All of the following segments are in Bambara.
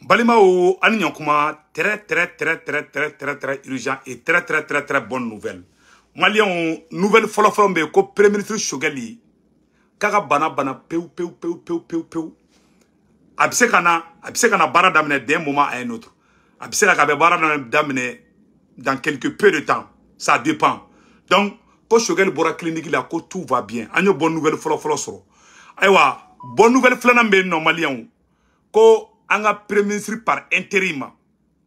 Balimaw, ani ɲankuma. Très très très très très très très urgent et très très très très bonne nouvelle. Maliyɛnw, nouvelle fɔlɔ-fɔlɔ bɛ yen ko premier ministre Choguel k'a ka bana bana pewu pewu pewu pewu pewu pewu. A bɛ se ka na, a bɛ se ka na baara daminɛ d'un moment à un autre. A bɛ se ka kɛ a bɛ baara daminɛ dans quelque peu de temps, ça dépend. Donc ko Choguel bɔra clinique la, ko tout va bien. An ye bonne nouvelle fɔlɔ-fɔlɔ sɔrɔ. Ayiwa, bonne nouvelle filanan bɛ yen nɔ, maliyɛnw, ko an ka premier ministre par intérim,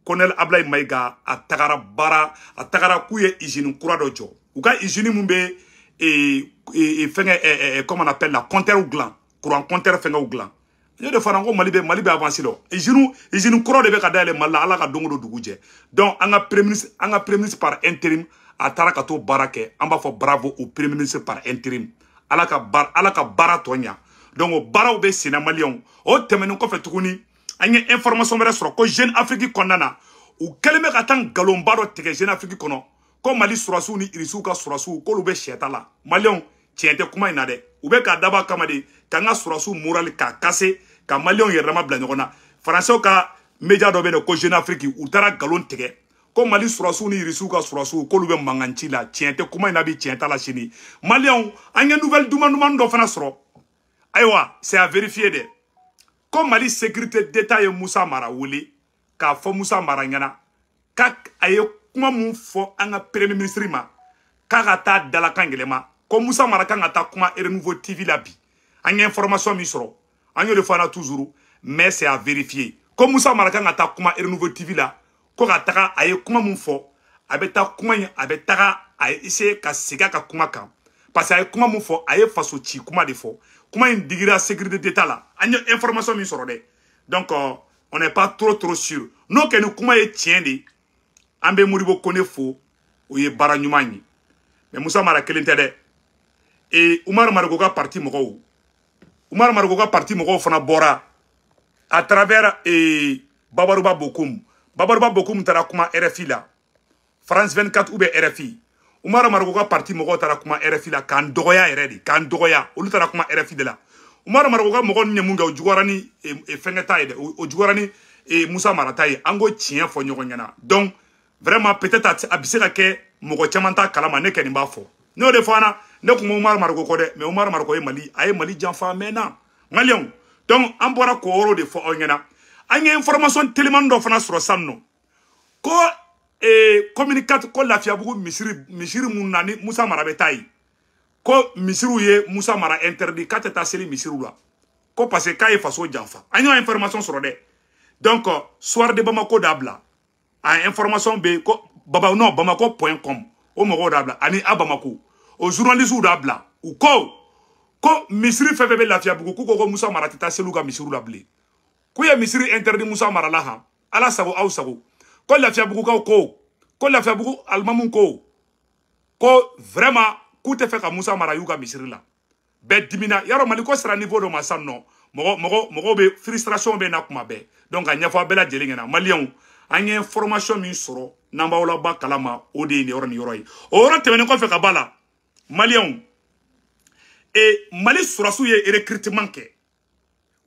colonel Ablaye Maïga, a tagara baara, a tagara k'u ye usine kura dɔ jɔ. U ka usine mun bɛ fɛngɛ, comment on appelle la, compteur dilan, courant compteur fɛngɛw dilan. N y'o de fana ko Mali bɛ avancer lɔ. Usine kura de bɛ ka dayɛlɛ Mali la. Ala ka don o don dugu jɛ. Donc an ka premier ministre par intérim, a taara ka t'o baara kɛ. An b'a fɔ bravo au premier ministre par intérim. Ala ka baara tɔ ɲa. Donc o baaraw bɛ senna, maliyɛnw. O tɛmɛnen kɔfɛ tuguni, an ye information wɛrɛ sɔrɔ ko Jeune Afrique kɔnɔna na, u kɛlen bɛ ka taa nkalonba dɔ tigɛ Jeune Afrique kɔnɔ ko Mali sɔrɔsiw ni Irisiw ka sɔrɔsiw, k'olu bɛ sɛta la. Maliyɛnw, tiɲɛ tɛ kuma in na dɛ. U bɛ k'a dabɔ a kama de k'an ka sɔrɔsiw moral k'a kase, ka maliyɛnw yɛrɛdama bila ɲɔgɔn na. Faransɛw ka média dɔ bɛ yen ko Jeune Afrique, u taara nkalon tigɛ ko Mali sɔrɔsiw ni Irisiw ka sɔrɔsiw, k'olu bɛ mankan ci la. Tiɲɛ tɛ kuma in na bi, tiɲɛ t'a la sini. Maliyɛnw, an ye nouvelle duman duman dɔ fana sɔrɔ. Ayiwa, c'est à vérifier dɛ, ko Mali sécurité d'État ye Musa Mara wele k'a fɔ Musa Mara ɲɛna k'a a ye kuma mun fɔ an ka premier ministre ma, k'a ka taa dalakan yɛlɛma, ko Musa Mara kan ka taa kuma Renouveau TV la bi. An ye information min sɔrɔ, an y'o de fɔ an na toujours, mais c'est à vérifier, ko Musa Mara kan ka taa kuma Renouveau TV la, ko ka taga a ye kuma mun fɔ, a bɛ taa kuma in, a bɛ taga a ye essayer ka segin a ka kuma kan, parce que a ye kuma mun fɔ, a ye faso ci kuma de fɔ. Kuma in digira sécurité d'État la. An ye information min sɔrɔ dɛ, donc on n'est pas trop trop sûr. N'o kɛ ni kuma ye tiɲɛ de, an bɛ Modibo Kone fo, o ye baara ɲuman ye. Mais Musa Mara kelen tɛ dɛ. E Umar Mariko ka parti mɔgɔw, Umar Mariko ka parti mɔgɔw fana bɔra à travers Babaruba Bokum. Babaruba Bokum taara kuma RFI la, France 24 ou bien RFI. Umar Mariko ka parti mɔgɔw taara kuma RFI la k'an dɔgɔya yɛrɛ de, k'an dɔgɔya. Olu taara kuma RFI de la. Umar Mariko ka mɔgɔ ninnu ye mun kɛ? O juguyara ni fɛnkɛ ta ye dɛ, o juguyara ni Musa Mara ta ye. An ko tiɲɛ fɔ ɲɔgɔn ɲɛna. Donc vraiment, peut-être a bɛ se ka kɛ mɔgɔ caman t'a kalama. Ne kɛ nin b'a fɔ, ne y'o de fɔ an na. Ne kun bɛ Umar Mariko kɔ dɛ, mais Umar Mariko ye Mali, a ye Mali janfa a mɛnna, maliyɛnw. Donc an bɔra k'o yɔrɔ de fɔ aw ɲɛna. An ye information telimani dɔ fana sɔrɔ sisan nɔ ko communicat ko Lafiyabugu misiri mun na ni Musa Mara bɛ taa yen, ko misiriw ye Musa Mara interdit k'a tɛ taa seli misiriw la, ko parce que k'a ye faso janfa. An y'o information sɔrɔ dɛ. Donc Soir de Bamako d'a bila, a information bɛ yen ko baba non Bamako.com, o mɔgɔw d'a bila, ani a Bamako o journalistes d'a bila. U ko misiri fɛn fɛn bɛ Lafiyabugu, k'u ko Musa Mara tɛ taa seli u ka misiriw la bilen, k'u ye misiri interdit Musa Mara la. Han, Ala sago aw sago. Ko Lafiyabugukaw ko Lafiyabugu alimamu ko vraiment k'u tɛ fɛ ka Musa Mara y'u ka misiri la. Bɛɛ dimina yarɔ. Mali ko sera niveau dɔ ma sisan nɔ, mɔgɔ mɔgɔ mɔgɔw bɛ frustration bɛ na kuma bɛɛ. Donc ka ɲɛfɔ a bɛɛ lajɛlen ɲɛna, maliyɛnw, an ye information min sɔrɔ n'an b'aw la kalama, o de ye nin yɔrɔ nin yɔrɔ ye. O yɔrɔ tɛmɛnen kɔfɛ ka ba la, maliyɛnw, Mali sɔrɔsiw ye recrutement kɛ,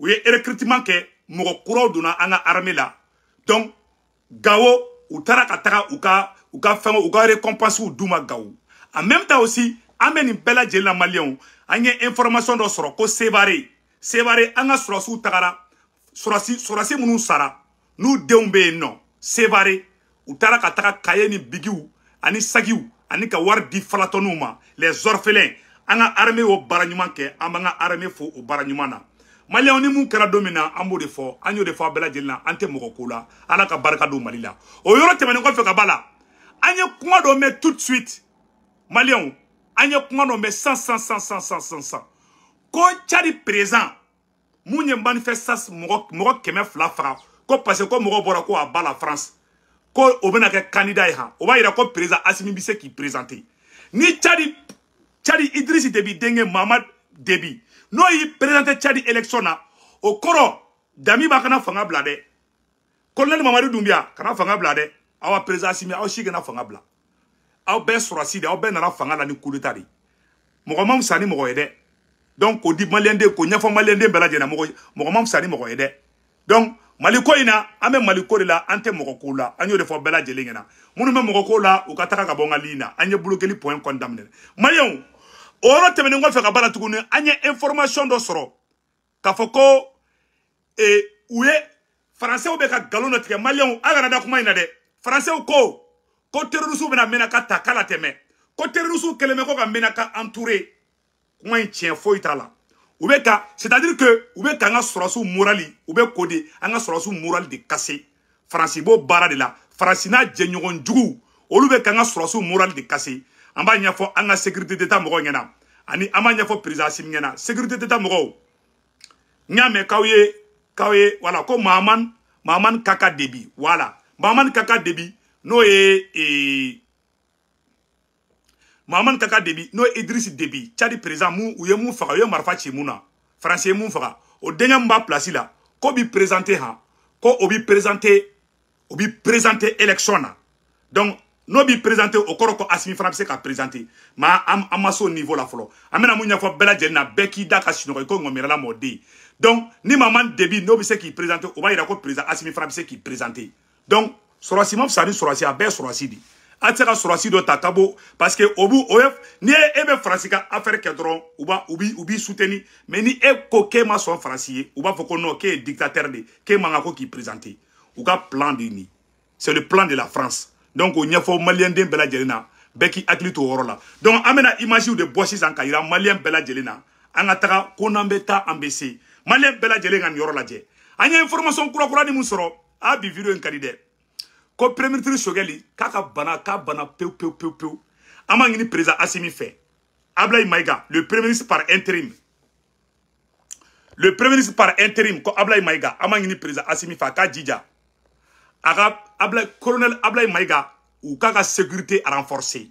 u ye recrutement kɛ, mɔgɔ kuraw donna an ka armée la. Donc Gawo, u taara ka taga u ka fɛnw, u ka récompense d'u ma Gawo. En même temps aussi, an bɛ nin bɛɛ lajɛlen na, maliyɛnw, an ye information dɔ sɔrɔ ko Sevare, an ka sɔrɔsiw tagara, sɔrɔsi minnu sara n'u denw bɛ yen nɔ Sevare, u taara ka taga kaye ni bigiw ani sagiw ani ka wari di falatɔniw ma, les orphelins. An ka armée y'o baara ɲuman kɛ. An b'an ka armée fo o baara ɲuman na. Maliyɛnw, ni mun kɛra don min na, an b'o de fɔ, an y'o de fɔ a bɛɛ lajɛlen na. An tɛ mɔgɔ ko la. Ala ka barika don Mali la. O yɔrɔ tɛmɛnen kɔfɛ ka ba la, an ye kuma dɔ mɛn tout de suite, maliyɛnw. An ye kuma dɔ mɛn san san san san san san san ko Tchad président mun ye manifestation mɔgɔ 200 faga, ko parce que ko mɔgɔ bɔra ko à bas la France, ko o bɛna kɛ candidat ye. Han, o b'a yira ko président Assimi bɛ se k'i présenter ni Tchad Idriss Déby denkɛ Mahamad Déby, n'o y'i présenter Tchad élection na. O kɔrɔ Damiba kana fanga bila dɛ, colonel Mamadi Doumbia kana fanga bila dɛ, awa président Assimi, aw si kana fanga bila. Aw bɛɛ sɔrɔsi de, aw bɛɛ nana fanga la ni coup d'état de. Mɔgɔ ma fisa ni mɔgɔ ye dɛ. Donc k'o di maliyɛnden, k'o ɲɛfɔ maliyɛnden bɛɛ lajɛlen, mɔgɔ ma fisa ni mɔgɔ ye dɛ. Donc Mali ko in na, an bɛ Mali ko de la, an tɛ mɔgɔ ko la. An y'o de fɔ bɛɛ lajɛlen ɲɛna. Minnu bɛ mɔgɔ ko la, u ka taga ka bɔ n ka ligne na. An ye bloquer point kɔni daminɛ. Maliyɛnw, o yɔrɔ tɛmɛnen kɔfɛ ka baara tuguni, an ye information dɔ sɔrɔ k'a fɔ ko u ye Français bɛ ka nkalon dɔ tigɛ. Maliyɛnw, a kana da kuma in na dɛ. Français ko terroristes bɛna Menaka ta k'a la tɛmɛ. Ko terroristes kɛlen bɛ ko ka Menaka entouré. Kuma in tiɲɛ foyi t'a la. U bɛ ka, c'est-à-dire que u bɛ k'an ka sɔrɔsiw moral, u bɛ ko de an ka sɔrɔsiw moral de casser. Faransi b'o baara de la. Faransi n'a jɛɲɔgɔn juguw, olu bɛ k'an ka sɔrɔsiw moral de casser. An b'a ɲɛfɔ an ka sécurité d'État mɔgɔw ɲɛna, ani an b'a ɲɛfɔ président Assimi ɲɛna. Sécurité d'État mɔgɔw, n y'a mɛn k'aw ye voilà, ko Mahaman Kaka Déby, voilà, Mahaman Kaka Déby n'o ye Mahaman Kaka Déby n'o ye Idriss Déby, Tchad président, mun u ye mun faga, u ye marifa ci mun na, Faransi ye mun faga, o denkɛ mun b'a place la, k'o bi présenter han, ko o bi présenter, o bi présenter élection na. Donc n'o bi présenter, o kɔrɔ ko Assimi fana bɛ se ka présenter. Mais an ma se o niveau la fɔlɔ. An bɛna mun ɲɛfɔ bɛɛ lajɛlen na, bɛɛ k'i da ka sunɔgɔ i ko ŋɔmiyɛrɛla mɔden. Donc ni Mahaman Déby n'o bɛ se k'i présenter, o b'a yira ko président Assimi fana bɛ se k'i présenter. Donc sɔrɔsi ma fisa ni sɔrɔsi, a bɛɛ ye sɔrɔsi de. A tɛ se ka sɔrɔsi dɔ ta ka bɔ, parce que o b'u o ye, ni e bɛ Faransi ka affaire kɛ dɔrɔn, u b'i soutenir. Mais ni e ko k'e ma sɔn Faransi ye, u b'a fɔ ko non, k'e ye dictateur de, k'e man kan ko k'i présenter. U ka plan de nin, c'est le plan de la France. Donc o ɲɛfɔ maliyɛn den bɛɛ lajɛlen na, bɛɛ k'i hakili to o yɔrɔ la. Donc an bɛna image de bɔ sisan ka yira maliyɛn bɛɛ lajɛlen na. An ka taga ko n'an bɛ taa, an bɛ se. Maliyɛn bɛɛ lajɛlen ka nin yɔrɔ lajɛ. An ye information kura kura ni mun sɔrɔ, a bi vidéo in ka di dɛ. Ko premier ministre Choguel k'a ka bana, k'a bana pewu pewu pewu pewu. An b'a ɲini président Assimi fɛ, Ablaye Maïga, le premier ministre par intérim, le premier ministre par intérim, ko Ablaye Maïga, an b'a ɲini président Assimi fɛ a k'a jija, a ka Ablaye, colonel Ablaye Maïga, u k'a ka sécurité renforcer.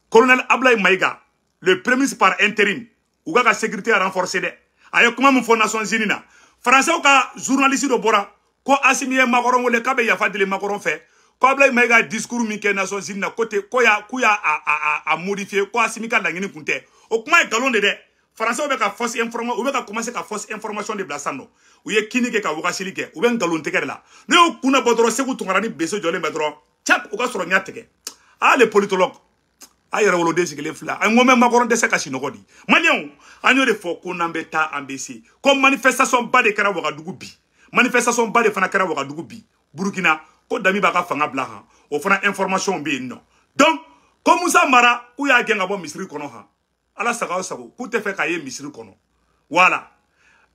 Colonel Ablaye Maïga, le premier ministre par intérim, u k'a ka sécurité renforcer dɛ. A ye kuma min fɔ Nations Unies na, Français ka journaliste dɔ bɔra ko Assimi ye Macron wele k'a bɛ yafa deli Macron fɛ, ko Ablaye Maïga discours min kɛ Nations Unies na, ko te ko ya k'u y'a a modifier, ko Assimi ka laɲini kun tɛ. O kuma ye nkalon de dɛ. Français bɛ ka fausse information, u bɛ ka commencer ka fausse information de bila sisan nɔ. U ye kini kɛ ka wagasili kɛ, u bɛ nkalon tigɛ de la. Ne y'u kunna bɔ dɔrɔn, Segu Tunkara ni Bese jɔlen bɛ dɔrɔn, cap, u ka sɔrɔ ɲɛ tigɛ. Ah, les politologues, a yɛrɛ woloden sigilen filɛ, an ko mɛ Macron dɛsɛ ka sinɔgɔ di. Maliyɛnw, an y'o de fɔ ko n'an bɛ taa, an bɛ se. Ko manifestation ba de kɛra Wagadugu bi, manifestation ba de fana kɛra Wagadugu bi Burukina, ko Dami b'a ka fanga bila han, o fana information bɛ yen nɔ. Donc ko Musa Mara, k'u y'a gɛn ka bɔ misiri kɔnɔ han, Ala sago aw sago, k'u tɛ fɛ k'a ye misiri kɔnɔ. Voilà,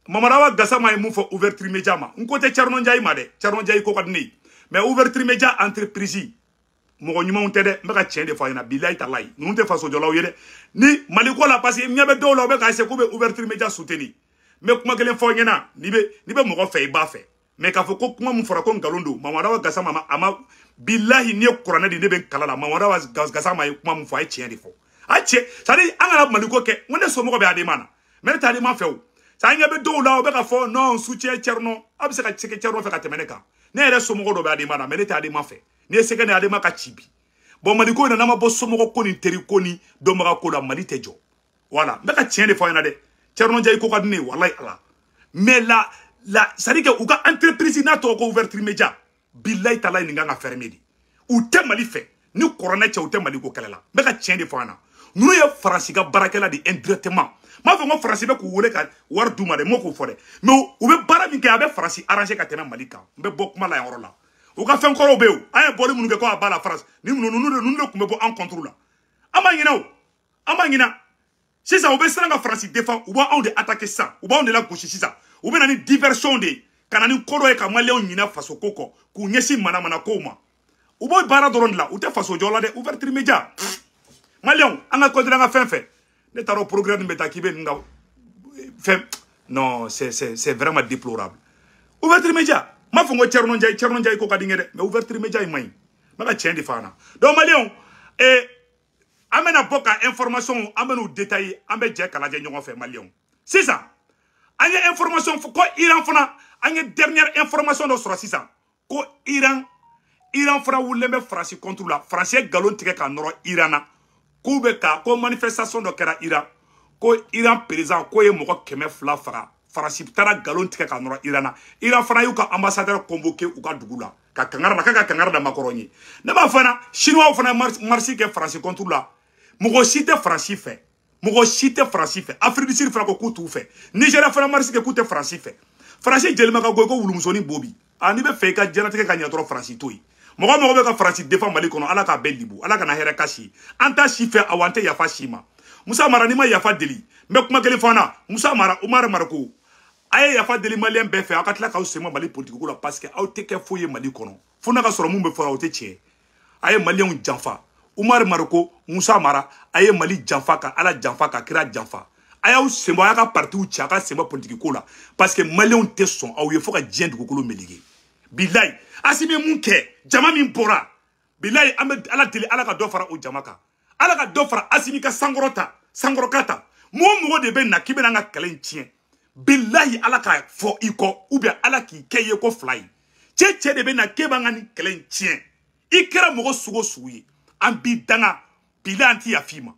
Mamadawa Gassama ye mun fɔ ouverture média ma, n ko tɛ Thierno Ndiaye ma dɛ, Thierno Ndiaye ko ka di ne ye, mais ouverture média entreprise mɔgɔ ɲumanw tɛ dɛ. N bɛ ka tiɲɛ de fɔ a ɲɛna, bilayi talayi, ninnu tɛ fasojɔlaw ye dɛ. Ni Maliko la, parce que ɲɛ bɛ dɔw la, u bɛ k'a essayer k'u bɛ ouverture média soutenir. N bɛ kuma kelen fɔ ɲɛna, n'i bɛ mɔgɔ fɛ, i b'a fɛ. Mais k'a fɔ ko kuma min fɔra ko nkalon don, Mamadawa Gassama a ma, bilahi, n'i ye kuranɛ di, ne bɛ n kala la. Mamadawa Gassama ye kuma min fɔ, a ye tiɲɛ de fɔ. A tiɲɛ, c'est à dire an kana Maliko kɛ. N ko ne somɔgɔ bɛ Adema na, mais ne tɛ Adema fɛ o. C'est an ɲɛ bɛ dɔw la, u bɛ ka fɔ non, soutien Thierno, a bɛ se ka se Thierno fɛ ka tɛmɛ ne kan. Ne yɛrɛ somɔgɔ dɔ bɛ Adema na, mais ne tɛ Adema fɛ. N'i ye se kɛ ne Adema ka ci bi. Bon, Maliko in na, n'an ma bɔ somɔgɔ ko ni teri ko ni dɔnbaga ko la, Mali tɛ jɔ. Voilà, n bɛ ka tiɲɛ de fɔ aw ɲɛna dɛ. Thierno Ndiaye ko ka di ne ye, walayi Ala. Mais la c'est à dire que u ka entreprise n'a tɔgɔ ko ouverture média, bilayi talayi, nin kan ka fermer de. U tɛ Mali fɛ ni kɔrɔnɛ cɛ, u tɛ Mali ko kɛlɛ la. N bɛ ka tiɲɛ de fɔ aw ɲɛna. Ninnu ye Faransi ka baarakɛla de indirectement. N m'a fɔ ko Faransi bɛ k'u wele ka wari d'u ma dɛ, n m'o k'o fɔ dɛ. Mais u bɛ baara min kɛ, a bɛ Faransi arranger ka tɛmɛ Mali kan. N bɛ bɔ kuma la yan yɔrɔ la. U ka fɛn kɔrɔw bɛ yen, an ye bɔli minnu kɛ ko a ba la France, ni ninnu de tun bɛ bɔ an contre la. An ma ɲinɛ o, an ma ɲinɛ. Sisan u bɛ siran ka Faransi défend, u b'anw de attaquer sisan, u b'anw de la gosi sisan. U bɛ na ni diversion de ye, ka na ni ko dɔ ye ka maliyɛnw ɲinɛ faso ko kɔ, k'u ɲɛsin manamana kow ma. U b'o baara dɔrɔn de la, u tɛ faso jɔ la dɛ. Ouverture média, maliyɛnw, an ka continuer an ka fɛn fɛ. Ne taara o programme bɛ taa k'i bɛ nin ka fɛn, non, c'est vraiment déplorable. Ouverture média, n m'a fɔ ko Thierno Ndiaye, Thierno Ndiaye ko ka di n ye dɛ, mais ouverture média in man ɲi. N bɛ ka tiɲɛ de fɔ an na. Donc maliyɛnw, an bɛna bɔ ka information, an bɛn'u détailler, an bɛ jɛ k'a lajɛ ɲɔgɔn fɛ. Maliyɛnw, sisan an ye information ko Iran fana, an ye dernière information dɔ sɔrɔ sisan ko Iran fana wulilen bɛ Faransi contre la. Faransi ye nkalon tigɛ ka nɔrɔ Iran na, k'u bɛ ka ko manifestation dɔ kɛra Iran, ko Iran président k'o ye mɔgɔ 200 faga Faransi taara nkalon tigɛ ka nɔrɔ Iran na. Iran fana y'u ka ambassadeur convoqué u ka dugu la ka kangari da, k'a ka kangari da Macron ye. Ne b'a fɔ na, Chinois fana marche kɛ Faransi contre la. Mɔgɔ si tɛ Faransi fɛ. Mɔgɔ si tɛ Faransi fɛ. Afrique du Sud fana ko k'u t'u fɛ. Nigeria fana marche kɛ k'u tɛ Faransi fɛ. Faransi jelima ka go ko wulumusonin bo bi. A n'i bɛ fɛ i ka diɲɛlatigɛ ka ɲɛ dɔrɔn Faransi to yen. Mɔgɔ mɔgɔ bɛ ka Faransi défend Mali kɔnɔ, Ala k'a bɛɛ libu, Ala kana hɛrɛ kasi. An t'a si fɛ, awa an tɛ yafa si ma. Musa Mara, n'i ma yafa deli, n bɛ kuma kelen fɔ an na. Musa Mara, Umar Mariko, a ye yafa deli maliyɛn bɛɛ fɛ, aw ka tila k'aw sen bɔ Mali politique ko la, parce que aw tɛ kɛ foyi ye Mali kɔnɔ. Fo n'a ka sɔrɔ mun bɛ fɔ o tɛ tiɲɛ. A ye maliyɛnw janfa. Umar Mariko, Musa Mara, a ye Mali janfa, ka Ala janfa, ka kira janfa. A y'aw sen bɔ, a y'a ka partiw ci, a ka sen bɔ politique ko la, parce que maliyɛnw tɛ sɔn aw ye fo ka diɲɛ dugukolo meleke. Bilayi, Asimi ye mun kɛ? Jama min bɔra, bilayi, an bɛ Ala deli, Ala ka dɔ fara o jama kan. Ala ka dɔ fara Asimi ka sankɔrɔ ta, sankɔrɔka ta. Mɔgɔ mɔgɔ de bɛ na k'i bɛna an ka kɛlɛ in tiɲɛ, bilayi, Ala ka fɔ i kɔ, ou bien Ala k'i kɛ i ye ko fila ye. Cɛ cɛ de bɛ na k'e b'an ka nin kɛlɛ in tiɲɛ. I kɛra mɔgɔ sugu o sugu ye, an b'i danga, bilayi, an ti yafa i ma.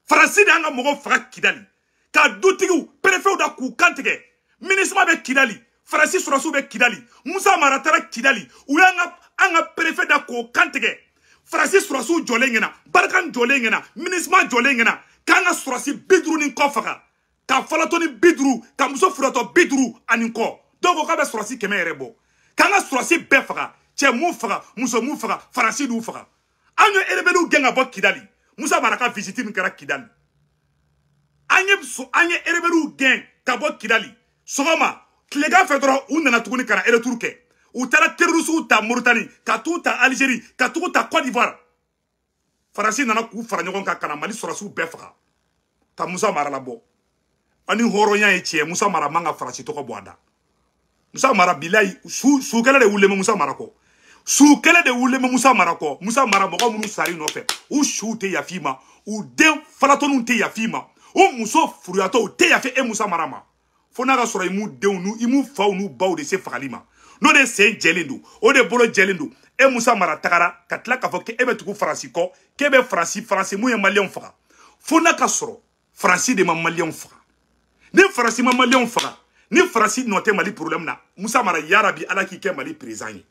Faransi de y'an ka mɔgɔw faga Kidali, ka dutigiw préfetw da k'u kan tigɛ. MINUSMA bɛ Kidali, Faransi sɔrɔsiw bɛ Kidali, Musa Mara taara Kidali, u y'an ka préfet da k'o kan tigɛ. Faransi sɔrɔsiw jɔlen ɲɛna, Barkhane jɔlen ɲɛna, MINUSMA jɔlen ɲɛna, k'an ka sɔrɔsi 50 ni kɔ faga, ka falatɔ ni 50, ka muso furatɔ 50 ani kɔ. Dɔw ko k'a bɛ sɔrɔsi 100 yɛrɛ bɔ, k'an ka sɔrɔsi bɛɛ faga, cɛ mun faga, muso mun faga, Faransi d'u faga. An ye rebelles gɛn ka bɔ Kidali. Musa Mara ka visite min kɛra Kidali, an ye rebelles gɛn ka bɔ Kidali sɔgɔma, tilegan fɛ dɔrɔn u nana tuguni ka na retour kɛ. U taara terroristew ta Mauritanie, ka t'u ta Algérie, ka t'u ta Côte d'Ivoire. Faransi nana k'u fara ɲɔgɔn kan ka na Mali sɔrɔsiw bɛɛ faga, ka Musa Mara labɔ. Ani hɔrɔnya ye tiɲɛ, Musa Mara man ka Faransi tɔgɔ bɔ a da. Musa Mara, bilayi, su kɛlɛ de wulilen bɛ Musa Mara kɔ. Su kɛlɛ de wulilen bɛ Musa Mara kɔ. Musa Mara, mɔgɔ minnu sar'i nɔfɛ, u suw tɛ yafa i ma, u den falatɔninw tɛ yafa i ma, u muso furuyatɔw tɛ yafa e Musa Mara ma. Fo n'a ka sɔrɔ i m'u denw n'u i m'u faw n'u baw de se fagali ma, n'o de sen jɛlen don, o de bolo jɛlen don. E Musa Mara tagara ka tila k'a fɔ k'e bɛ tugu Faransi kɔ, k'e bɛ Faransi mun ye maliyɛnw faga. Fo n'a ka sɔrɔ Faransi de ma maliyɛnw faga. Ni Faransi ma maliyɛnw faga, ni Faransi nɔ tɛ Mali problème na, Musa Mara, yarabi Ala k'i kɛ Mali président ye.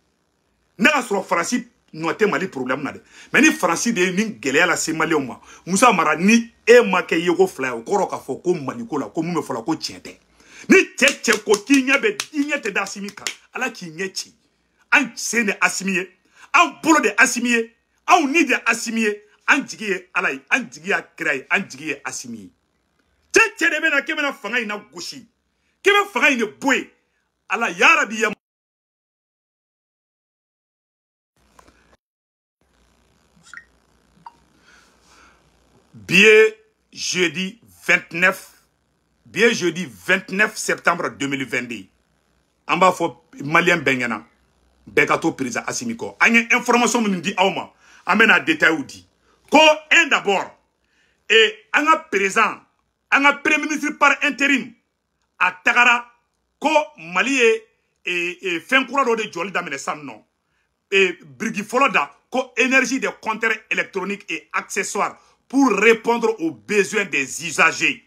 Ne ka sɔrɔ Faransi nɔ tɛ Mali problème na dɛ, mais ni Faransi de ye nin gɛlɛya lase maliyɛnw ma, Musa Mara, ni e ma kɛ yeko fila ye, o kɔrɔ k'a fɔ ko Mali ko la, ko mun bɛ fɔ la, ko tiɲɛ tɛ. Ni cɛ cɛ ko k'i ɲɛ bɛ, i ɲɛ tɛ da Asimi kan, Ala k'i ɲɛ ci. An sen de Asimi ye, an bolo de Asimi ye, anw ni de Asimi ye, an jigi ye Ala ye, an jigi y'a kira ye, an jigi ye Asimi ye. Cɛ cɛ de bɛ na k'e bɛna fanga in na gosi, k'e bɛ fanga in de bɔ yen. Ala yarabi ya. Bi jeudi 29, bi jeudi 29 septembre 2022. An b'a fɔ maliyɛn bɛɛ ɲɛna, bɛɛ ka to président Asimi kɔ. An ye information minnu di aw ma, an bɛna détail di. Ko un d'abord, et an ka président, an ka premier ministre par intérim, a tagara ko Mali ye fɛn kura dɔ de jɔli daminɛ sisan nɔ. Et biriki fɔlɔ da ko énergie des compteurs électroniques et accessoires pour répondre aux besoins des usagers.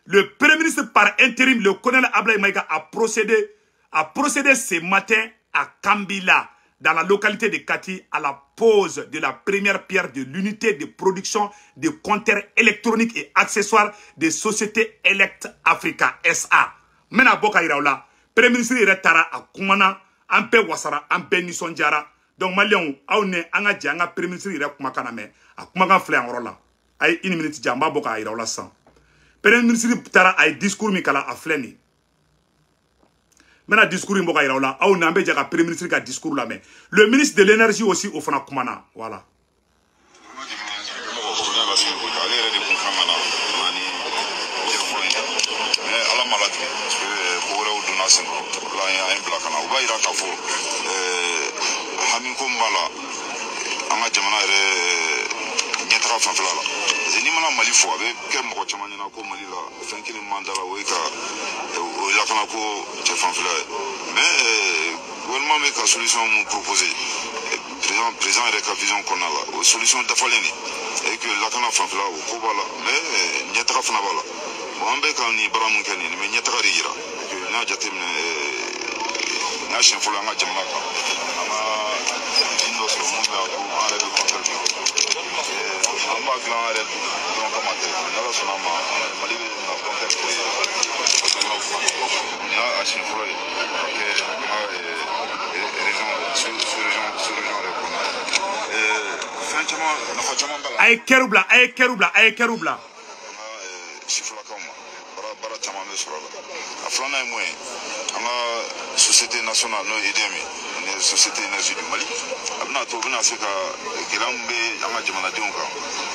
Le premier ministre par intérim, le colonel Ablaye Maïga, a procédé ce matin à Kambila, dans la localité de Kati, à la pose de la première pierre de l'unité de production de compteurs électroniques et accessoires des sociétés Elect Africa SA. Mena boka iraola, premier ministre yɛrɛ taara a kumana, an bɛɛ wasara, an bɛɛ nisɔndiyara. Donc maliyɛnw, aw ni an ka jɛ an ka premier ministre yɛrɛ kumakan na mɛn. A kumakan filɛ yan yɔrɔ la. A ye une minute di, an b'a bɔ k'a yira aw la sisan. Premier ministre taara, a ye discours min kalan, a filɛ nin ye. N bɛna discours in bɔ ka yira aw la, aw ni an bɛ jɛ ka premier ministre ka discours lamɛn. Le ministre de l'énergie aussi, o fana kumana, voilà. Ale yɛrɛ de kun kan ka na ni jɛfɔ in, mais Ala ma latigɛ parce que ko wɛrɛw donna sen kɔrɔ, o la an ye bila ka na. O b'a yira k'a fɔ hamiko min b'a la an ka jamana yɛrɛ ɲɛtaga fanfɛla la, parce que n'i mana Mali fɔ, a bɛ kɛ mɔgɔ caman ɲɛna ko Mali la fɛn kelen man da la, o ye ka o ye lakana ko cɛ fanfɛla ye. Mais gouvernement bɛ ka solution mun proposer, président yɛrɛ ka vision kɔnɔna la, o solution dafalen de et que lakana fanfɛla o ko b'a la, mais ɲɛtaga fana b'a la. Bon, an bɛ ka nin baara mun kɛ nin bɛ ɲɛtaga de yira. N'a jateminɛ n'a siɲɛ fɔlɔ an ka jamana kan, an ka usine dɔ sɔrɔ mun bɛ a to an yɛrɛ bɛ compteur dilan. An b'a dilan an yɛrɛ dɔrɔn kama tɛ, n'Ala sɔnna a ma, Mali bɛ na compteur feere jamanaw fana. Nin y'a siɲɛ fɔlɔ ye ka kɛ an ka région, sous région yɛrɛ kɔnɔ. Fɛn caman, nafa caman b'a la. A ye kɛriw bila, a ye kɛriw bila, a ye kɛriw bila. An ka sifilakaw ma, baara caman bɛ sɔrɔ a la. A filanan ye mun ye? An ka société nationale, n'o ye EDM ye, Société Énergie du Mali, a bɛna to u bɛna se ka gɛlɛya min bɛ an ka jamanadenw kan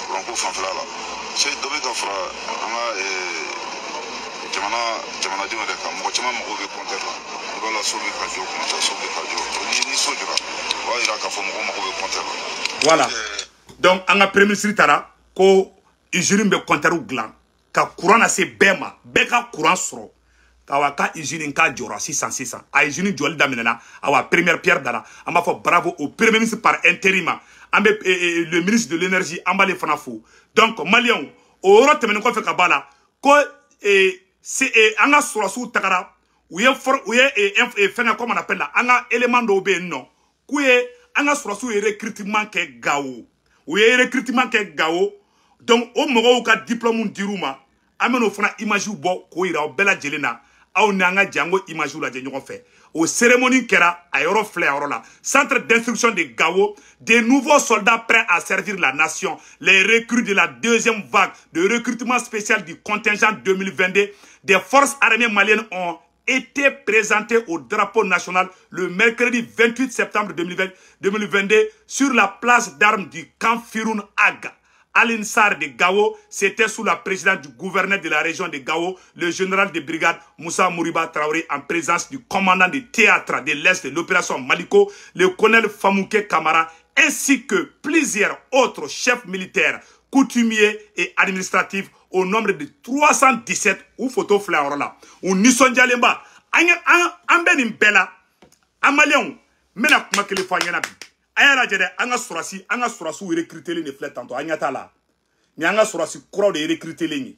kuranko fanfɛla la, se dɔ bɛ ka fara an ka jamanadenw yɛrɛ kan. Mɔgɔ caman mago bɛ compteur la. I b'a la, so bɛ ka jɔ kuma caman, so bɛ ka jɔ. Ni so jɔra, o b'a yira k'a fɔ mɔgɔw mago bɛ compteur la. Voilà, donc an ka premier ministre taara ko usine bɛ compteur dilan ka courant lase bɛɛ ma, bɛɛ ka courant sɔrɔ. Awa, ka usine k'a jɔra sisan sisan, a usine jɔli daminɛna. Awa, première pierre dara. An b'a fɔ bravo au premier ministre par intérim. An bɛ le ministre de l'Énergie, an b'ale fana fo. Donc maliyɛnw, o yɔrɔ tɛmɛnen kɔfɛ ka b'a la ko an ka sɔrɔsiw tagara, u ye u ye fɛngɛ, comment on appelle la, an ka élément dɔw bɛ yen nɔ k'u ye, an ka sɔrɔsiw ye recrutement kɛ Gawo, u ye recrutement kɛ Gawo. Donc o mɔgɔw ka diplôme dir'u ma. An bɛn'o fana image bɔ k'o yira aw bɛɛ lajɛlen na. Aw ni an ka jɛ an k'o image lajɛ ɲɔgɔn fɛ. O cérémonie kɛra a yɔrɔ filɛ, a yɔrɔ la, centre d'instruction de Gao, des nouveaux soldats prêts à servir la nation. Les recrues de la deuxième vague de recrutement spécial du contingent 2022 des forces armées maliennes ont été présentés au drapeau national le mercredi 28 septembre 2020, 2022 sur la place d'armes du camp Firoun Ag Alinsar de Gao. C'était sous la présidence du gouverneur de la région de Gao, le général de brigade Moussa Mouriba Traoré, en présence du commandant de théâtre de l'Est de l'opération Maliko, le colonel Famouké Kamara, ainsi que plusieurs autres chefs militaires, coutumiers et administratifs au nombre de 317. Ou photo filɛ yɔrɔ la, u nisɔndiyalenba. An bɛ nin bɛɛ la, an maliyɛnw, n bɛna kuma kelen fɔ an ɲɛna bi. A y'a lajɛ dɛ, an ka sɔrɔsiw recrutelen de filɛ tantɔ. An ɲɛ t'a la, nin y'an ka sɔrɔsi kuraw de recrutelen ye.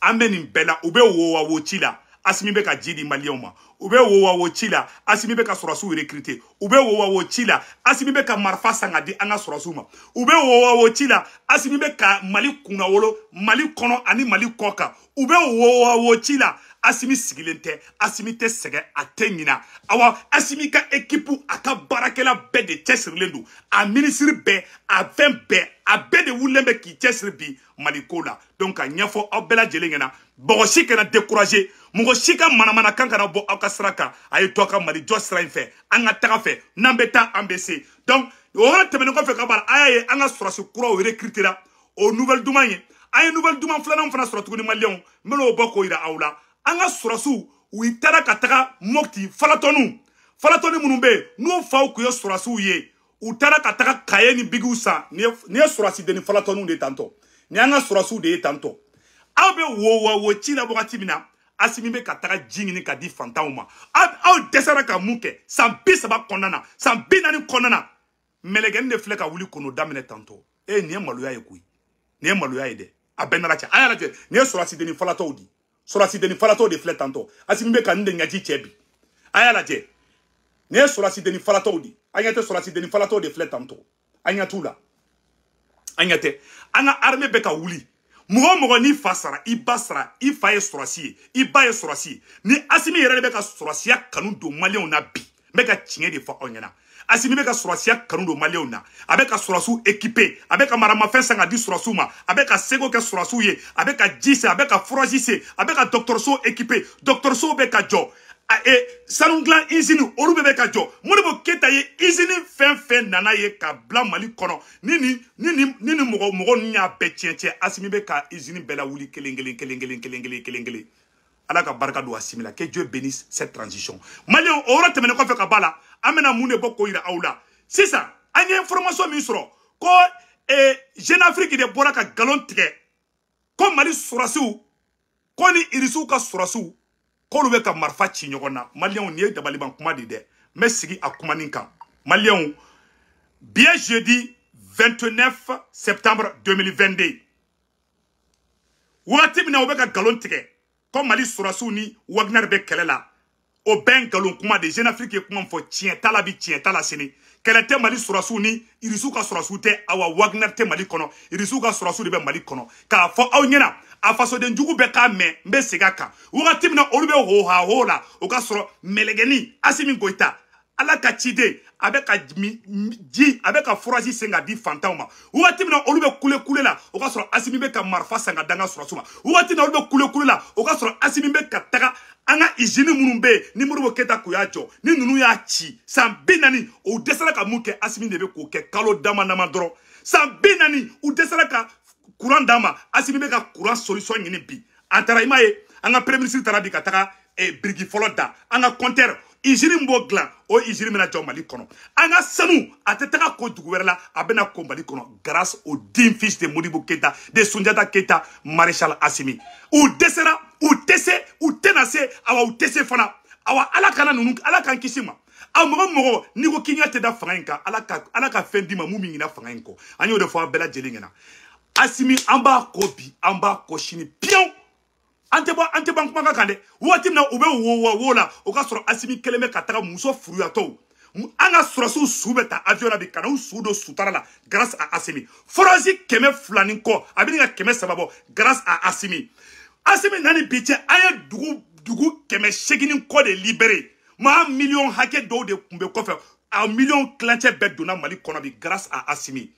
An bɛ nin bɛɛ la, u bɛ wo wa wo ci la, Asimi bɛ ka ji di maliyɛnw ma. U bɛ wo wa wo ci la, Asimi bɛ ka sɔrɔsiw recruter. U bɛ wo wa wo ci la, Asimi bɛ ka marifa san ka di an ka sɔrɔsiw ma. U bɛ wo wa wo ci la, Asimi bɛ ka Mali kunnawolo Mali kɔnɔ ani Mali kɔ kan. U bɛ wo wa wo ci la, Asimi sigilen tɛ, Asimi tɛ sɛgɛn, a tɛ ɲina. Awa, Asimi ka équipe, a ka baarakɛla bɛɛ de cɛsirilen don, a ministre bɛɛ, a fɛn bɛɛ, a bɛɛ de wulilen bɛ k'i cɛsiri bi Mali ko la. Donc ka ɲɛfɔ aw bɛɛ lajɛlen ɲɛna, mɔgɔ si kana décourager, mɔgɔ si ka manamanakan kana bɔ aw ka sira kan. A ye to aw ka Mali jɔ sira in fɛ, an ka taga fɛ, n'an bɛ taa, an bɛ se. Donc o yɔrɔ tɛmɛnen kɔfɛ ka ban, a y'a ye an ka sɔrɔsi kuraw recruter la, o nouvelle duman ye. An ye nouvelle duman filanan fana sɔrɔ tuguni, maliyɛnw, n bɛn'o bɔ k'o yira aw la. An ka sɔrɔsiw, u taara ka taga Mopti, falatɔniw, falatɔni minnu bɛ yen n'u faw tun ye sɔrɔsiw ye, u taara ka taga kaye ni bigiw san. Nin ye sɔrɔsi falatɔniw de ye tantɔ, nin y'an ka sɔrɔsiw de ye tantɔ. Aw bɛ wo wa wo ci la wagati min na, Asimi bɛ ka taga ji ɲini ka di fantanw ma. Aw dɛsɛra ka mun kɛ san 30 kɔnɔna na, san 40 kɔnɔna na? Mɛlɛkɛnin de filɛ ka wuli kɔnɔ daminɛ tantɔ. E, nin ye maloya ye koyi, nin ye maloya ye dɛ. A bɛɛ nana cɛ, a y'a lajɛ, nin ye sɔrɔsidenni falatɔw di, sɔrɔsidenni falatɔw de filɛ tantɔ. Asimi bɛ ka nin de ɲɛji cɛ bi. A y'a lajɛ, nin ye sɔrɔsidenni falatɔw di. An ɲɛ tɛ sɔrɔsidenni falatɔw de filɛ tantɔ, an ɲɛ t'u la, an ɲɛ tɛ. An ka armée bɛ ka wuli. Mɔgɔ o mɔgɔ n'i fa sara, i ba sara, i fa ye sɔrɔsi ye, i ba ye sɔrɔsi ye, ni Asimi yɛrɛ de bɛ ka sɔrɔsiya kanu don maliyɛnw na bi. N bɛ ka tiɲɛ de fɔ aw ɲɛna. Asimi bɛ ka sɔrɔsiya kanu don maliyɛnw na, a bɛ ka sɔrɔsiw équiper, a bɛ ka maramafɛn san ka di sɔrɔsiw ma, a bɛ ka seko kɛ sɔrɔsiw ye, a bɛ ka ji se, a bɛ ka forage se, a bɛ ka dɔgɔtɔrɔso équiper, dɔgɔtɔrɔsow bɛ ka jɔ, sanu dilan usine olu bɛɛ bɛ ka jɔ. Modibo Keyita ye usine fɛn fɛn nana ye ka bila Mali kɔnɔ, ni mɔgɔ ninnu y'a bɛɛ tiɲɛ tiɲɛ, Asimi bɛ ka usine bɛɛ lawuli kelen kelen kelen kelen kelen kelen kelen kelen. Ala ka barika don Asimi la. Que Dieu bénisse cette transition. Maliyɛnw, o yɔrɔ tɛmɛnen kɔfɛ ka ba la, an bɛna mun de bɔ k'o yira aw la sisan? An ye information min sɔrɔ ko Jeune Afrique de bɔra ka nkalon tigɛ ko Mali sɔrɔsiw ko ni Irisiw ka sɔrɔsiw k'olu bɛ ka marifa ci ɲɔgɔn na. Maliyɛnw, nin ye dabaliban kuma de dɛ. N bɛ sigi a kumanin kan. Maliyɛnw, bi ye jeudi 29 septembre 2022. Wagati min na u bɛ ka nkalon tigɛ Ko Mali sɔrɔsiw ni Wagner bɛ kɛlɛ la, o bɛɛ nkalon kuma de. Jeune Afrique ye kuma fɔ, tiɲɛ t'a la bi, tiɲɛ t'a la sini. Kɛlɛ tɛ Mali sɔrɔsiw ni Irisiw ka sɔrɔsiw tɛ, awa Wagner tɛ Mali kɔnɔ, Irisiw ka sɔrɔsiw de bɛ Mali kɔnɔ. K'a fɔ aw ɲɛna, a fasoden jugu bɛɛ k'a mɛn, n bɛ segin a kan. Wagati min na olu bɛ hoha ho la, o ka sɔrɔ mɛlɛgɛni Asimi Goïta, Ala ka ciden, a bɛ ka ji, a bɛ ka furaji sen ka di fantanw ma. Wagati min na olu bɛ kule kule la, o ka sɔrɔ Asimi bɛ ka marifa san ka da an ka sɔrɔsiw ma. Wagati min na olu bɛ kule kule la, o ka sɔrɔ Asimi bɛ ka taga an ka usine minnu bɛ yen ni Modibo Keyita k'u y'a jɔ, ni ninnu y'a ci san 40, o dɛsɛra ka mun kɛ, Asimi de bɛ k'o kɛ kalo dama dama dɔrɔn. San 40 u dɛsɛra ka courant d'an ma, Asimi bɛ ka courant solution ɲini bi. An taara, i m'a ye, an ka premier ministre taara bi ka taga biriki fɔlɔ da an ka compteur, usine b'o dilan, o usine bɛna jɔ Mali kɔnɔ. An ka sanu a tɛ taga ko dugu wɛrɛ la, a bɛna ko Mali kɔnɔ grâce au digne fils de Modibo Keyita, de Sunjata Keyita, Maréchal Assimi. U dɛsɛra, u tɛ se, u tɛna se, awa u tɛ se fana. Awa Ala kana ninnu, Ala k'an kisi ma. A mɔgɔ mɔgɔ n'i ko k'i ɲɛ tɛ da fanga in kan, Ala ka fɛn d'i ma mun min ɲinɛ fanga in kɔ. An y'o de fɔ a bɛɛ lajɛlen ɲɛna. Assimi, an b'a kɔ bi, an b'a kɔ sini piyewu. An tɛ bɔ, an tɛ ban kumakan kan dɛ. Waati min na u bɛ wo la, o ka sɔrɔ Asimi kelen bɛ ka taga muso furuyatɔw, an ka sɔrɔsiw su bɛ ta avion la bi ka n'u su don sutara la grâce à Asimi. Forage 200 ni kɔ, a bɛ ka 300 bɔ grâce à Asimi. Asimi nani bi cɛ, an ye dugu 800 ni kɔ de libéré. Maa miliyɔn hakɛ dɔw de tun bɛ kɔfɛ, a miliyɔn tilancɛ bɛɛ donna Mali kɔnɔ bi grâce à Asimi.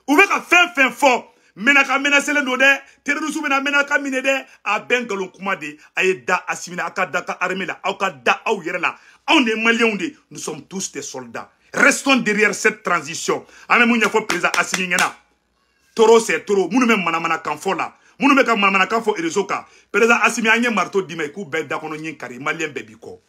U bɛ ka fɛn fɛn fɔ, Menaka menacelen don dɛ, terroriste bɛna Menaka minɛ dɛ, a bɛɛ nkalon kuma de. A ye da Asimi la, aw ka da ka armée la, aw ka da aw yɛrɛ la. Anw de ye maliyɛnw de, nous sommes tous des soldats. Restons derrière cette transition. An bɛ mun ɲɛfɔ président Asimi ɲɛna? Toro c'est toro. Minnu bɛ manamanakan fɔ la, minnu bɛ ka manamanakan fɔ réseau kan, président Asimi, an ye marteau d'i ma, i k'u bɛɛ da kɔnɔ ɲin kari, maliyɛn bɛɛ b'i kɔ.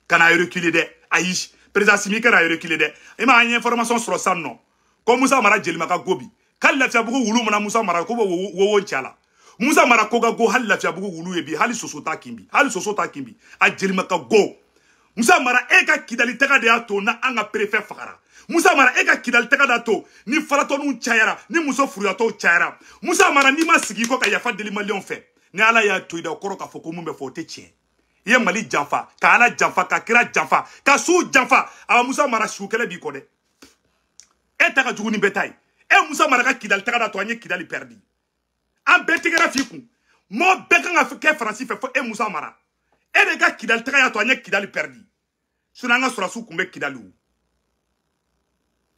Kana reculer dɛ, ayi, président Asimi kana reculer dɛ. I ma an ye information sɔrɔ sisan nɔ ko Musa Mara Jelima ka go bi. K'ale Lafiyabugu wulu mana Musa Mara ko bɛ wo cɛ la. Musa Mara ko ka go, hali Lafiyabugu wulu ye bi, hali soso t'a kin bi, hali soso t'a kin bi, a Jelima ka go. Musa Mara, e ka Kidali taga de y'a to na an ka préfet fagara. Musa Mara, e ka Kidali taga de y'a to ni faratɔninw cayara, ni muso furuyatɔw cayara. Musa Mara, n'i ma sigi i kɔ ka yafa deli maliyɛnw fɛ, ni Ala y'a to i da, o kɔrɔ k'a fɔ ko mun bɛ fɔ o tɛ tiɲɛ. I ye Mali janfa, ka Ala janfa, ka kira janfa, ka su janfa. Awa Musa Mara, su kɛlɛ b'i kɔ dɛ. E ta ka jugu ni bɛɛ ta ye. E Musa Mara ka Kidali taga da to an ye Kidali perdi. An bɛɛ tigɛra f'i kun. Mɔgɔ bɛɛ kan ka kɛ Faransi fɛ fo e Musa Mara. E de ka Kidali taga y'a to an ye Kidali perdi. Sinon an ka sɔrɔsiw kun bɛ Kidali o.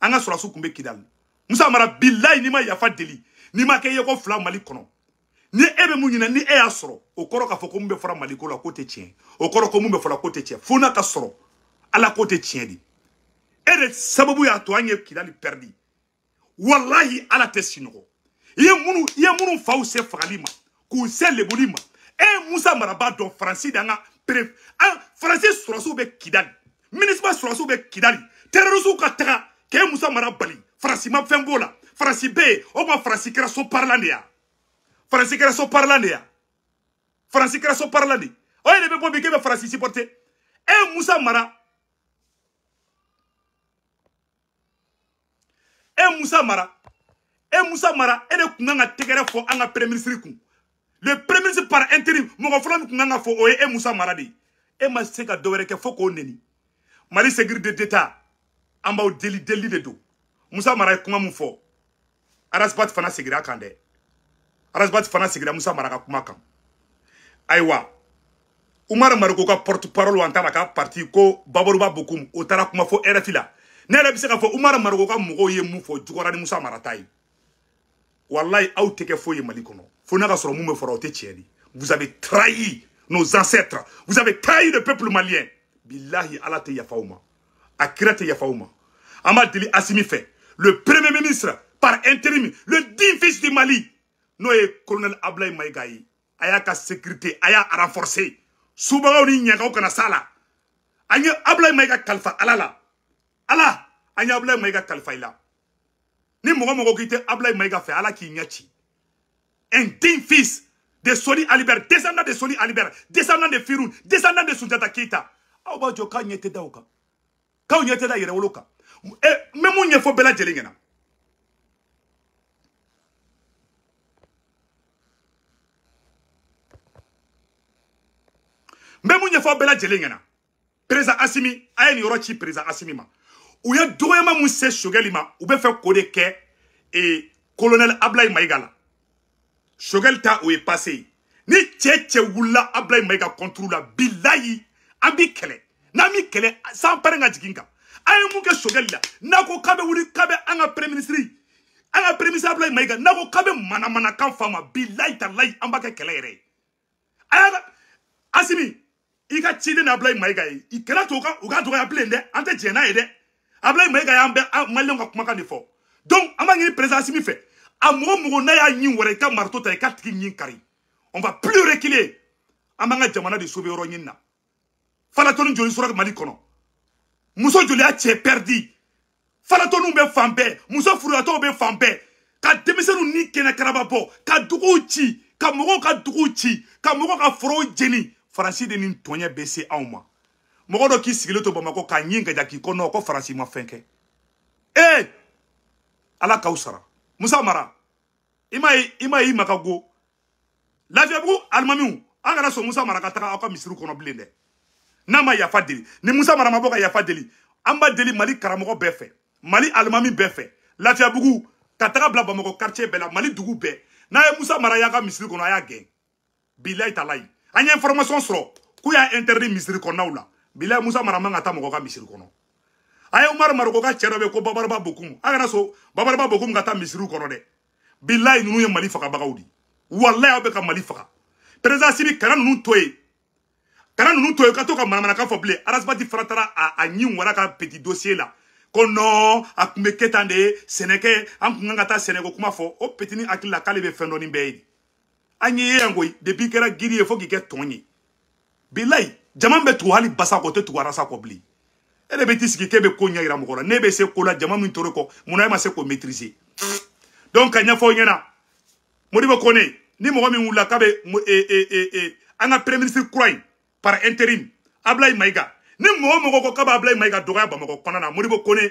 An ka sɔrɔsiw kun bɛ Kidali. Musa Mara, bilayi, n'i ma yafa deli, n'i ma kɛ yeko fila Mali kɔnɔ, ni e bɛ mun ɲini, ni e y'a sɔrɔ, o kɔrɔ k'a fɔ ko mun bɛ fɔra Mali ko la k'o tɛ tiɲɛ. O kɔrɔ ko mun bɛ fɔra k'o tɛ tiɲɛ. Fo n'a ka sɔrɔ, Ala k'o tɛ tiɲɛ de. E de sababu y'a to an ye Kidali perdi. Wallahi, Ala tɛ sinɔgɔ. I ye minnu faw se fagali ma, k'u se lebuli ma. E Musa Mara b'a dɔn Faransi de an ka Faransi sɔrɔsiw bɛ Kidali, MINUSMA sɔrɔsiw bɛ Kidali, terrorisiw ka taga k'e Musa Mara bali. Faransi ma fɛn b'o la. Faransi bɛ yen, o tuma Faransi kɛra so parlant de ya. Faransi kɛra so parlant de ya. Faransi kɛra so parlant de. O yɛrɛ bɛ bɔ bi k'e bɛ Faransi supporter. E Musa Mara, e Musa Mara, e Musa Mara, e de kun kan ka tɛgɛrɛ fɔ an ka premier ministre kun. Le premier ministre par intérim, mɔgɔ fɔlɔ min kun kan ka fɔ o ye e Musa Mara de ye. E ma se ka dɔ wɛrɛ kɛ fo k'o neni. Mali sécurité d'État, an b'aw deli deli de don. Musa Mara ye kuma mun fɔ, Arasbat fana seginna a kan dɛ. Arasbat fana seginna Musa Mara ka kuma kan. Ayiwa, Umar Mariko ka porte parole an taara ka parti ko Babaruba Bokum, o taara kuma fɔ RFI la. Ne yɛrɛ bɛ se k'a fɔ Umar Mariko ka mɔgɔw ye mun fɔ juguyara ni Musa Mara ta ye. Wallahi, aw tɛ kɛ foyi ye Mali kɔnɔ. Fo n'a ka sɔrɔ mun bɛ fɔra o tɛ tiɲɛ de. Vous avez trahi nos ancêtres. Vous avez trahi le peuple malien. Billahi, Ala tɛ yafa aw ma. A kira tɛ yafa aw ma. An b'a deli Asimi fɛ. Le premier ministre par intérim, le digne fils du Mali, n'o ye colonel Ablaye Maïga ye. A y'a ka sécurité, a y'a renforcer. Subagaw ni ɲagaw kana s'a la. An ye Ablaye Maïga kalifa Ala la. Ala, an ye Ablaye Maïga kalifa i la. Ni mɔgɔ mɔgɔ k'i tɛ Ablaye Maïga fɛ, Ala k'i ɲɛ ci. Un digne fils de Soli Alibert, descendant de Soli Alibert, descendant de Firoun, descendant de Sunjata Keita. Aw b'a jɔ k'aw ɲɛ tɛ da o kan. K'aw ɲɛ tɛ da yɛrɛwolo kan. N bɛ mun ɲɛfɔ bɛɛ lajɛlen ɲɛna. N bɛ mun ɲɛfɔ bɛɛ lajɛlen ɲɛna, président Assimi, a ye nin yɔrɔ ci président Assimi ma. U ye dɔgɔyama mun se Choguel ma, u bɛ fɛ k'o de kɛ colonel Ablaye Maïga la. Choguel ta, o ye passé. Ni cɛ wulila Ablaye Maïga contre la, bilayi, an b'i kɛlɛ. N'an b'i kɛlɛ, san pɛrɛn ka jigin kan. An ye mun kɛ Choguel la? N'a ko k'a bɛ wuli, k'a bɛ an ka premier ministre, an ka premier ministre Ablaye Maïga, n'a ko k'a bɛ manamanakan f'a ma, bilayi talayi, an b'a kɛ kɛlɛ yɛrɛ ye. A y'a ka Assimi, i ka ciden na Ablaye Maïga ye, i kɛlɛ to u ka dɔgɔya bilen dɛ, an tɛ jɛn n'a ye dɛ. Ablaye Maïga y'an bɛɛ maliyɛnw ka kumakan de fɔ. Donc an b'a ɲini président Assimi fɛ, a mɔgɔ n'a y'a ɲin wɛrɛ, i ka marteau ta, i ka tigi ɲin kari. On va plus reculer. An b'an ka jamana de sauver yɔrɔ ɲini na. Falatɔni joli sɔrɔ Mali kɔnɔ? Muso joli y'a cɛ perdi? Falatɔniw bɛ fan bɛɛ, muso furuyatɔw bɛ fan bɛɛ, ka denmisɛnninw ni kɛnɛ karaba bɔ, ka duguw ci, ka mɔgɔw ka duguw ci, ka mɔgɔw ka forow jeni. Faransi de nin tɔɲɛ bɛ se anw ma. Mɔgɔ dɔ k'i sigilen to Bamakɔ k'a ɲin ka ja k'i ko non, ko Faransi ma fɛn kɛ. Ee, Ala k'aw sara. Musa Mara, i m'a ye, i m'a ye, i ma ka go Lafiyabugu alimamiw, an kana sɔn Musa Mara ka taga aw ka misiriw kɔnɔ bilen dɛ, n'a ma yafa deli. Ni Musa Mara ma bɔ ka yafa deli, an b'a deli Mali karamɔgɔ bɛɛ fɛ, Mali alimami bɛɛ fɛ, Lafiyabugu ka taga bila Bamakɔ quartier bɛɛ la, Mali dugu bɛɛ, n'a ye Musa Mara y'a ka misiri kɔnɔ, a y'a gɛn. Bilayi talayi, an ye information sɔrɔ k'u y'a interdit misiri kɔnɔnaw la. Bilayi, Musa Mara man ka taa mɔgɔ ka misiri kɔnɔ. A ye Umaru Mariko ka cɛ dɔ bɛ yen ko Babaraba Bokum, a kana so Babaraba Bokum ka taa misiriw kɔnɔ dɛ. Bilayi, ninnu ye Mali fagabagaw de. Walayi, aw bɛ ka Mali faga. Président Assimi, kana ninnu to yen, kana ninnu to yen ka to ka manamanakan fɔ bilen. Arasibati fana taara a ɲin wara ka petit dossier la ko non, a tun bɛ kɛ tan de, sɛnɛkɛ, an kun kan ka taa sɛnɛko kuma fɔ. O petit ni hakili la k'ale bɛ fɛn dɔn ni bɛɛ ye de. An ye yan koyi, depuis i kɛra giri ye fo k'i kɛ tɔn ye. Bilayi, jama bɛ tugu hali basa kɔ, o tɛ tugu arasa kɔ bilen. E de bɛ t'i sigi k'e bɛ ko ɲɛ yira mɔgɔ la, ne bɛ se ko la, jama min tor'e kɔ, munna e ma se k'o maîtriser? Donc ka ɲɛfɔ aw ɲɛna, Modibo Kone, ni mɔgɔ min wulila k'a bɛ an ka premier ministre kura in par intérim Ablaye Maïga, ni mɔgɔ ko k'a bɛ Ablaye Maïga dɔgɔya Bamakɔ kɔnɔna na, Modibo Kone,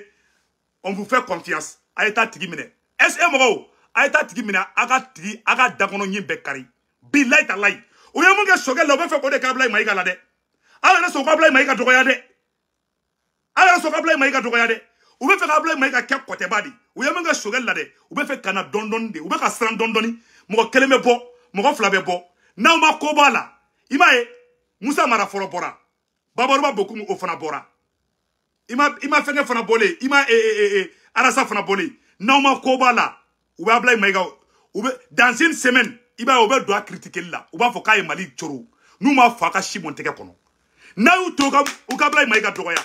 on vous fait confiance, a ye taa tigi minɛ. Est-ce que mɔgɔw, a ye taa tigi minɛ, a ka tigi a ka dakɔnɔ ɲin bɛɛ kari. Bilayi talayi, u ye mun kɛ Choguel la, u bɛ fɛ k'o de kɛ Ablaye Maïga la dɛ. Aw yɛrɛ sɔn ko Ablaye Maïga dɔgɔya dɛ, aw yɛrɛ sɔn ko Ablaye Maïga dɔgɔya dɛ. U bɛ fɛ ka Ablaye Maïga kɛ kɔtɛba de. U ye mun kɛ Choguel la dɛ, u bɛ fɛ ka na dɔɔni dɔɔni de, u bɛ ka siran dɔɔni dɔɔni. Mɔgɔ kelen bɛ bɔ, mɔgɔ fila bɛ bɔ, n'aw ma ko bɔ a la. I m'a ye, Musa Mara fɔlɔ bɔra, Babaruba Bokum o fana bɔra, i ma fɛnkɛ fana bɔlen, i ma Arasa fana bɔlen. N'aw ma ko bɔ a la, u bɛ Ablaye Maïga, u bɛ dans une semaine, i b'a ye, u bɛ don a critiquer la, u b'a fɔ k'a ye Mali coro. N'u m'a fɔ, a ka si bɔn tɛgɛ kɔnɔ. N'a y'u to u ka Ablaye Maïga dɔgɔya,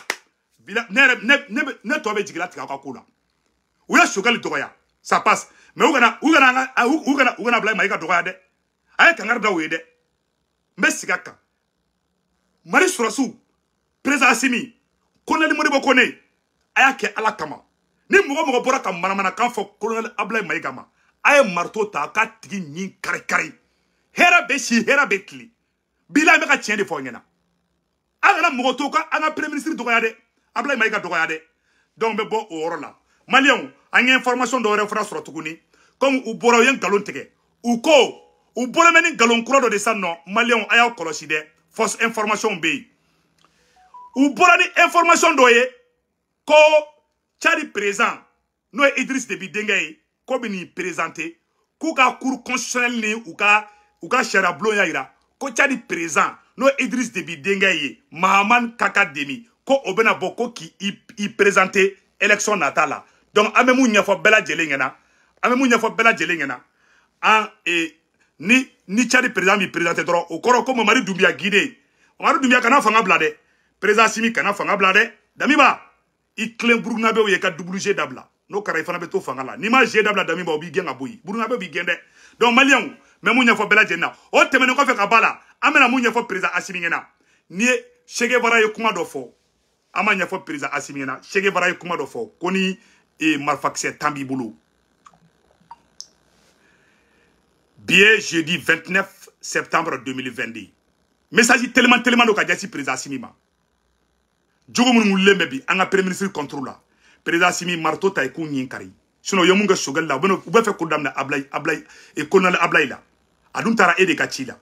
ne yɛrɛ ne tɔ bɛ jigila tigɛ aw ka ko la. U ye Choguel dɔgɔya, ça passe, mais u kana Ablaye Maïga dɔgɔya dɛ. A ye kangari da u ye dɛ. N bɛ sigi a kan. Mali sɔrɔsiw, président Assimi, colonel Modibo Kone, a y'a kɛ Ala kama. Ni mɔgɔ bɔra ka manamanakan fɔ colonel Ablaye Maïga ma, a ye marteau ta, a ka tigi ɲin kari kari. Hɛrɛ bɛ si, hɛrɛ bɛ tile. Bilayi, n bɛ ka tiɲɛ de fɔ aw ɲɛna. An kana mɔgɔ to ka an ka premier ministre dɔgɔya dɛ, Ablaye Maïga dɔgɔya dɛ. Donc n bɛ bɔ o yɔrɔ la. Maliyɛnw, an ye information dɔ wɛrɛ fana sɔrɔ tuguni. Comme u bɔra, u ye nkalon tigɛ, u ko u bɔlen bɛ ni nkalon kura dɔ de sisan nɔ. Maliyɛnw, a y'aw kɔlɔsi dɛ, fausse information bɛ yen. U bɔra ni information dɔ ye ko Tchad président, n'o ye Idriss Déby denkɛ ye, ko bɛ n'i présenter, k'u ka cour constitutionnelle ni u ka sariya bulon y'a yira ko Tchad président, n'o ye Idriss Déby denkɛ ye, Mahaman Kaka Demi, ko o bɛna bɔ ko k'i i présenter élection nata la. Donc an bɛ mun ɲɛfɔ bɛɛ lajɛlen ɲɛna? An bɛ mun ɲɛfɔ bɛɛ lajɛlen ɲɛna? An ni Tchad président b'i présenter dɔrɔn, o kɔrɔ ko Mamadi Doumbouya Guinée, Mamadi Doumbouya kana fanga bila dɛ. Président Assimi kana fanga bila dɛ. Damiba, i tilen Burkinabéw ye ka double jeu dabila. N'o kɛra, i fana bɛ to fanga la. N'i ma jeu dabila, Damiba, o b'i gɛn ka bɔ yen, Burkinabéw b'i gɛn dɛ. Donc maliyɛnw, n bɛ mun ɲɛfɔ bɛɛ lajɛlen na? O tɛmɛnen kɔfɛ ka ba la, an bɛna mun ɲɛfɔ président Assimi ɲɛna? Ni ye Che Guevara ye kuma dɔ fɔ, an b'a ɲɛfɔ président Assimi ɲɛna. Che Guevara ye kuma dɔ fɔ ko ni marifakisɛ 10 b'i bolo. Bi ye jeudi 29 septembre 2022. Message teliman teliman don ka ɲɛsin président Assimi ma. Jogo minnu wulilen bɛ bi an ka premier ministre contre la, président Assimi, marteau ta i k'u ɲin kari. Sinon u ye mun kɛ Choguel la, u bɛ fɛ k'o daminɛ Ablaye, Ablaye et colonel Ablaye la. A dun taara e de ka ci la,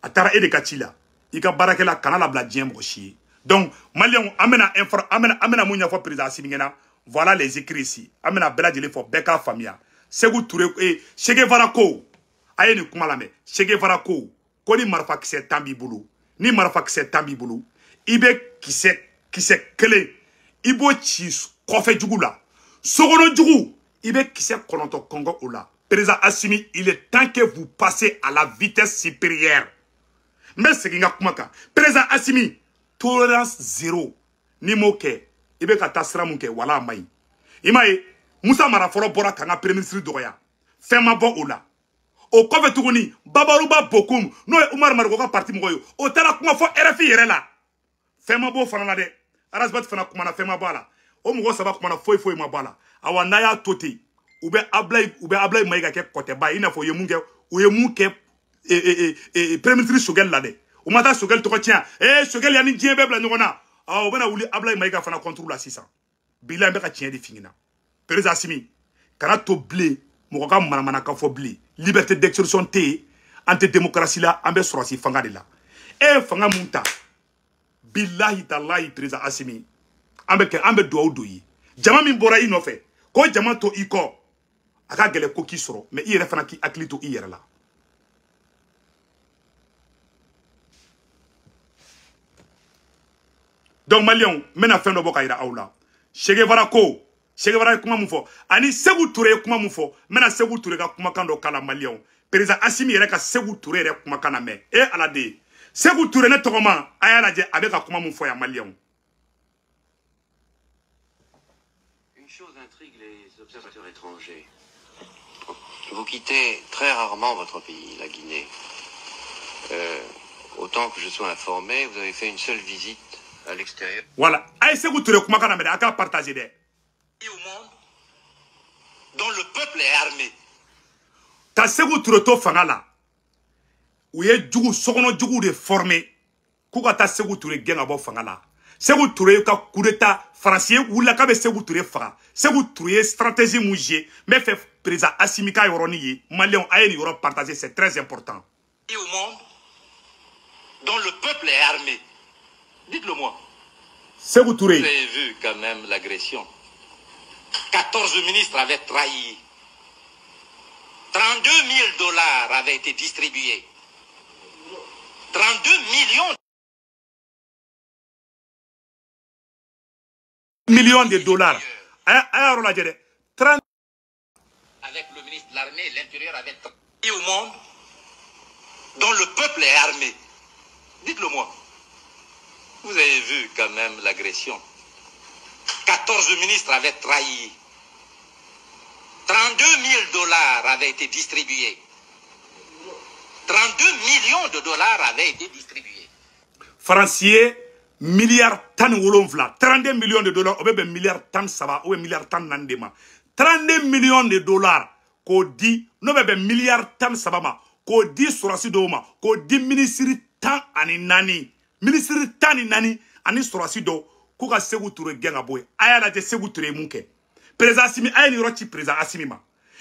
a taara e de ka ci la. I ka baarakɛla kana labila diɲɛ mɔgɔ si ye. Donc maliyɛnw, an bɛna an bɛna mun ɲɛfɔ président Assimi ɲɛna. Voilà les écrits ici. An bɛna bɛɛ lajɛlen fɔ, bɛɛ k'a faamuya. Sékou Touré Che Guevara ko, a ye nin kuma lamɛn. Che Guevara ko ko ni marifakisɛ 10 b'i bolo, ni marifakisɛ 10 b'i bolo, i bɛ kisɛ kelen i b'o ci kɔfɛ jugu la, sokɔnɔ jugu i bɛ kisɛ 9 kɔngɔ o la. Président Assimi, il est temps que vous passez à la vitesse supérieure. N bɛ segin n ka kuma kan. Président Assimi, tolérance zéro. N'i m'o kɛ, i bɛ ka taa sira mun kɛ, wala a man ɲi. I m'a ye, Moussa Mara fɔlɔ bɔra k'an ka premier ministre dɔgɔya, fɛn ma bɔ o la. O kɔfɛ tuguni, Babarouba Bokoum, n'o ye Oumar Mariko ka parti mɔgɔ ye, o taara kuma fɔ RFI yɛrɛ la, fɛn ma bɔ o fana la dɛ. Arasbat fana kumana, fɛn ma bɔ a la. O mɔgɔ 3 kumana, foyi foyi ma bɔ a la. Awa n'a y'a to ten, u bɛ Ablaye Maïga kɛ kɔtɛba ye, i n'a fɔ u ye mun kɛ, u ye mun kɛ premier ministre Choguel la dɛ. U ma taa Choguel tɔgɔ tiɲɛ, Choguel yanni diɲɛ bɛɛ bila ɲɔgɔn na. Awɔ, u bɛna wuli Ablaye Maïga fana contre la sisan. Bilahi, n bɛ ka tiɲɛ de f'i ɲɛna. Président Assimi, kana to bilen mɔgɔ ka manamana ka fɔ bilen. Liberté d'expression tɛ yen, an tɛ démocratie la, an bɛ sɔrɔsi fanga de la. E ye fanga mun ta, bilahi talahi, président Assimi, an bɛ duwawu don i ye. Jama min bɔra i nɔfɛ, k'o jama to i kɔ, a ka gɛlɛn ko k'i sɔrɔ, mais i yɛrɛ fana k'i hakili to i yɛrɛ la. Donc maliyɛnw, n bɛna fɛn dɔ bɔ ka yira aw la. Che Guevara ko, Che Guevara ye kuma mun fɔ, ani Sékou Touré ye kuma mun fɔ, n bɛna Sékou Touré ka kumakan dɔ kala maliyɛnw. Président Assimi yɛrɛ ka Sékou Touré yɛrɛ kumakan na mɛn. E Ala de, Sékou Touré ne tɔgɔma, a y'a lajɛ a bɛ ka kuma mun fɔ yan maliyɛnw. Une chose intrigue les observateurs étrangers. Vous quittez très rarement votre pays, la Guinée. Autant que je sois informé, vous avez fait une seule visite à l'extérieur. Voilà. A ye Sékou Touré kumakan na mɛn dɛ, a k'a partager dɛ. Au monde dont le peuple est armé. Ka Sékou Touré to fanga la, u ye jugu sokɔnɔ jugu de former k'u ka taa Sékou Touré gɛn ka bɔ fanga la. Sékou Touré ka coup d'état, Faransi ye wulila k'a bɛ Sékou Touré faga. Sékou Touré ye stratégie mun jouer, n bɛ fɛ président Assimi ka yɔrɔnin ye. Maliyɛnw, a ye nin yɔrɔ partager, c'est très important. Au monde dont le peuple est armé. Dites-le moi. Sékou Touré. Vous avez vu quand même l'agression. 14 ministres avaient trahi. 32 000 dollars avaient été distribués. 32 millions. Millions de dollars. 30. Avec le ministre de l'armée, l'intérieur avait trahi au monde dont le peuple est armé. Dites-le moi. Vous avez vu quand même l'agression. 14 ministres avaient trahi. 32 000 dollars avaient été distribués. 32 millions de dollars avaient été distribués. Français, milliard tan wolonfila, 32 millions de dollars, ou bien milliard tan saba, ou bien milliard tan nandema. 32 millions de dollars, k'o di, n'o bɛ bɛn milliard tan saba ma, k'o di sɔrɔsi dɔw ma, k'o di minisiri 14, minisiri 14 ani sɔrɔsi dɔw, k'u ka Sékou Touré gɛn ka bɔ yen. A y'a lajɛ Sékou Touré ye mun kɛ. Président Assimi, a ye nin yɔrɔ ci président Assimi ma.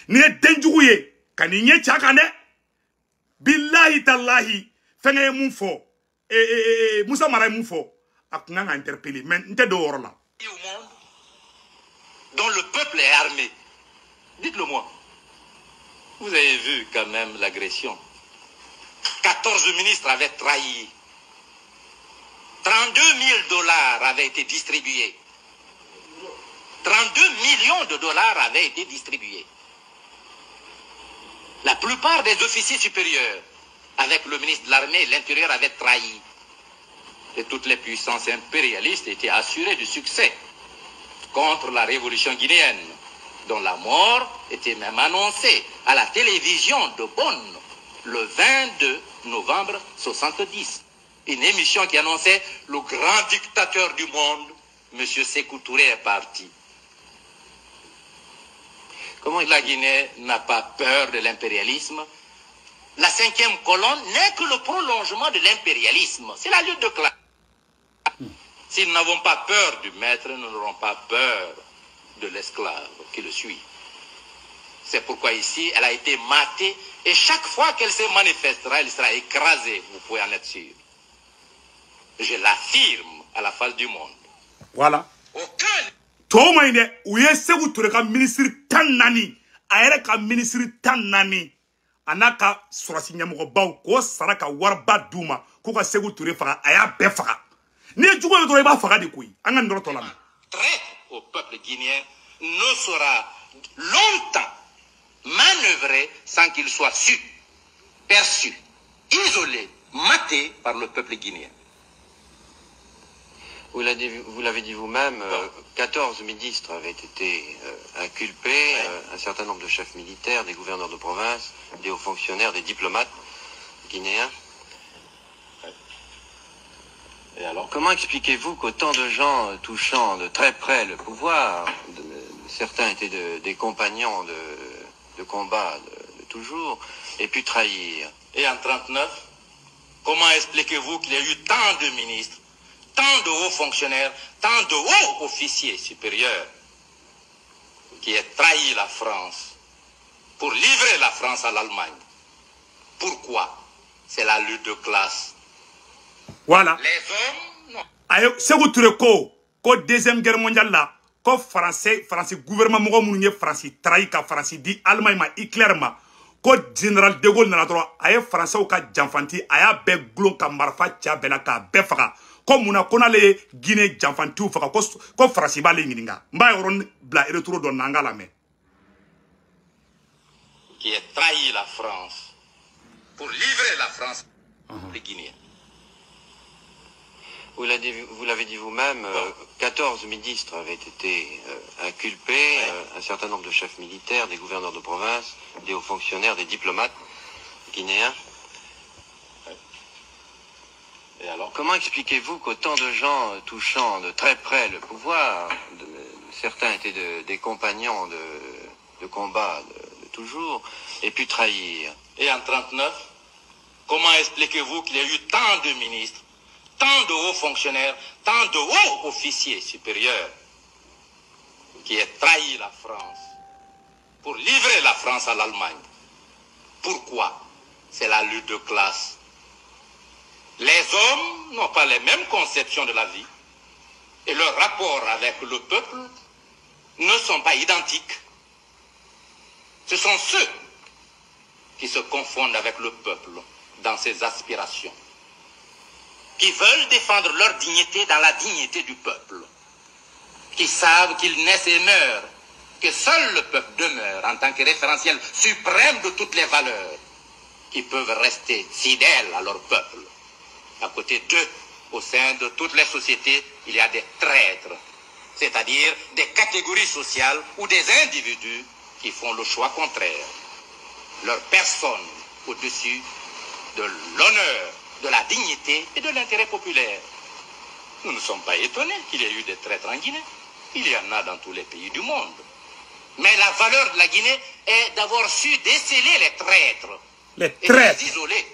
Nin ye denjugu ye, ka nin ɲɛ ci a kan dɛ. Bilahi talahi, fɛnkɛ ye mun fɔ, Moussa Mara ye mun fɔ, a kun kan ka interpeller, mais n tɛ don o yɔrɔ la. Au monde dont le peuple est armé. Dites-le moi. Vous avez vu quand même l'agression. 14 ministres avaient trahi. 32 000 dollars avaient été distribués. 32 millions de dollars avaient été distribués. La plupart des officiers supérieurs, avec le ministre de l'armée et l'intérieur, avaient trahi. Et toutes les puissances impérialistes étaient assurées du succès contre la révolution guinéenne, dont la mort était même annoncée à la télévision de Bonn le 22 novembre 1970. Une émission qui annonçait le grand dictateur du monde, M. Sékou Touré, est parti. Comment la Guinée n'a pas peur de l'impérialisme? La cinquième colonne n'est que le prolongement de l'impérialisme. C'est la lutte de classe. Si nous n'avons pas peur du maître, nous n'aurons pas peur de l'esclave qui le suit. C'est pourquoi ici, elle a été matée et chaque fois qu'elle se manifestera, elle sera écrasée, vous pouvez en être sûr. Je l'affirme à la face du monde. Voilà. Aucun. Tɔw ma ɲi dɛ, u ye Sékou Touré ka ministre 14, a yɛrɛ ka ministre 14 a n'a ka sɔrɔsi ɲɛmɔgɔbaw k'o sara ka wariba d'u ma k'u ka Sékou Touré faga, a y'a bɛɛ faga. N'i ye jugu ye dɔrɔn i b'a faga de koyi. An ka nin yɔrɔ tɔ lamɛn. Traître au peuple guinéen ne sera longtemps manœuvré sans qu'il soit su, perçu, isolé, maté par le peuple guinéen. Vous l'avez dit vous-même, 14 ministres avaient été inculpés, un certain nombre de chefs militaires, des gouverneurs de province, des hauts fonctionnaires, des diplomates guinéens. Et alors, comment expliquez-vous qu'autant de gens touchant de très près le pouvoir, certains étaient des compagnons de combat de toujours, aient pu trahir? Et en 1939, comment expliquez-vous qu'il y a eu tant de ministres, tant de hauts fonctionnaires, tant de hauts officiers supérieurs qui aient trahi la France pour livrer la France à l'Allemagne? Pourquoi? C'est la lutte de classe. Voilà. Les hommes, non. Ayo, Sékou Touré ko deuxième guerre mondiale là, ko français gouvernement mɔgɔ minnu ye Faransi trahi ka Faransi di Allemagne ma, Hitler ma, ko général de Gaulle nana dɔrɔn a ye français ka janfanti a y'a bɛɛ gulon ka marifa ci a bɛɛ la k'a bɛɛ faga. Ko munna ko n'ale ye Guinée janfantiw faga ko Faransi b'ale ɲininka. N b'a yɔrɔnin bila retour dɔ na an k'a lamɛn. Qui a trahi la France pour livrer la France aux Guinéens. Vous l'avez dit vous-même, 14 ministres avaient été inculpés, un certain nombre de chefs militaires, des gouverneurs de province, des hauts fonctionnaires, des diplomates guinéens. Et alors, comment expliquez-vous qu'autant de gens touchant de très près le pouvoir, certains étaient des compagnons de combat de toujours, aient pu trahir? Et en 1939, comment expliquez-vous qu'il y a eu tant de ministres, tant de hauts fonctionnaires, tant de hauts officiers supérieurs qui aient trahi la France pour livrer la France à l'Allemagne? Pourquoi? C'est la lutte de classe. Les hommes n'ont pas les mêmes conceptions de la vie et leurs rapports avec le peuple ne sont pas identiques. Ce sont ceux qui se confondent avec le peuple dans ses aspirations, qui veulent défendre leur dignité dans la dignité du peuple, qui savent qu'ils naissent et meurent, que seul le peuple demeure en tant que référentiel suprême de toutes les valeurs, qui peuvent rester fidèles à leur peuple. À côté d'eux, au sein de toutes les sociétés, il y a des traîtres, c'est-à-dire des catégories sociales ou des individus qui font le choix contraire. Leur personne au-dessus de l'honneur, de la dignité et de l'intérêt populaire. Nous ne sommes pas étonnés qu'il y ait eu des traîtres en Guinée. Il y en a dans tous les pays du monde. Mais la valeur de la Guinée est d'avoir su déceler les traîtres. Les traîtres. Et les isoler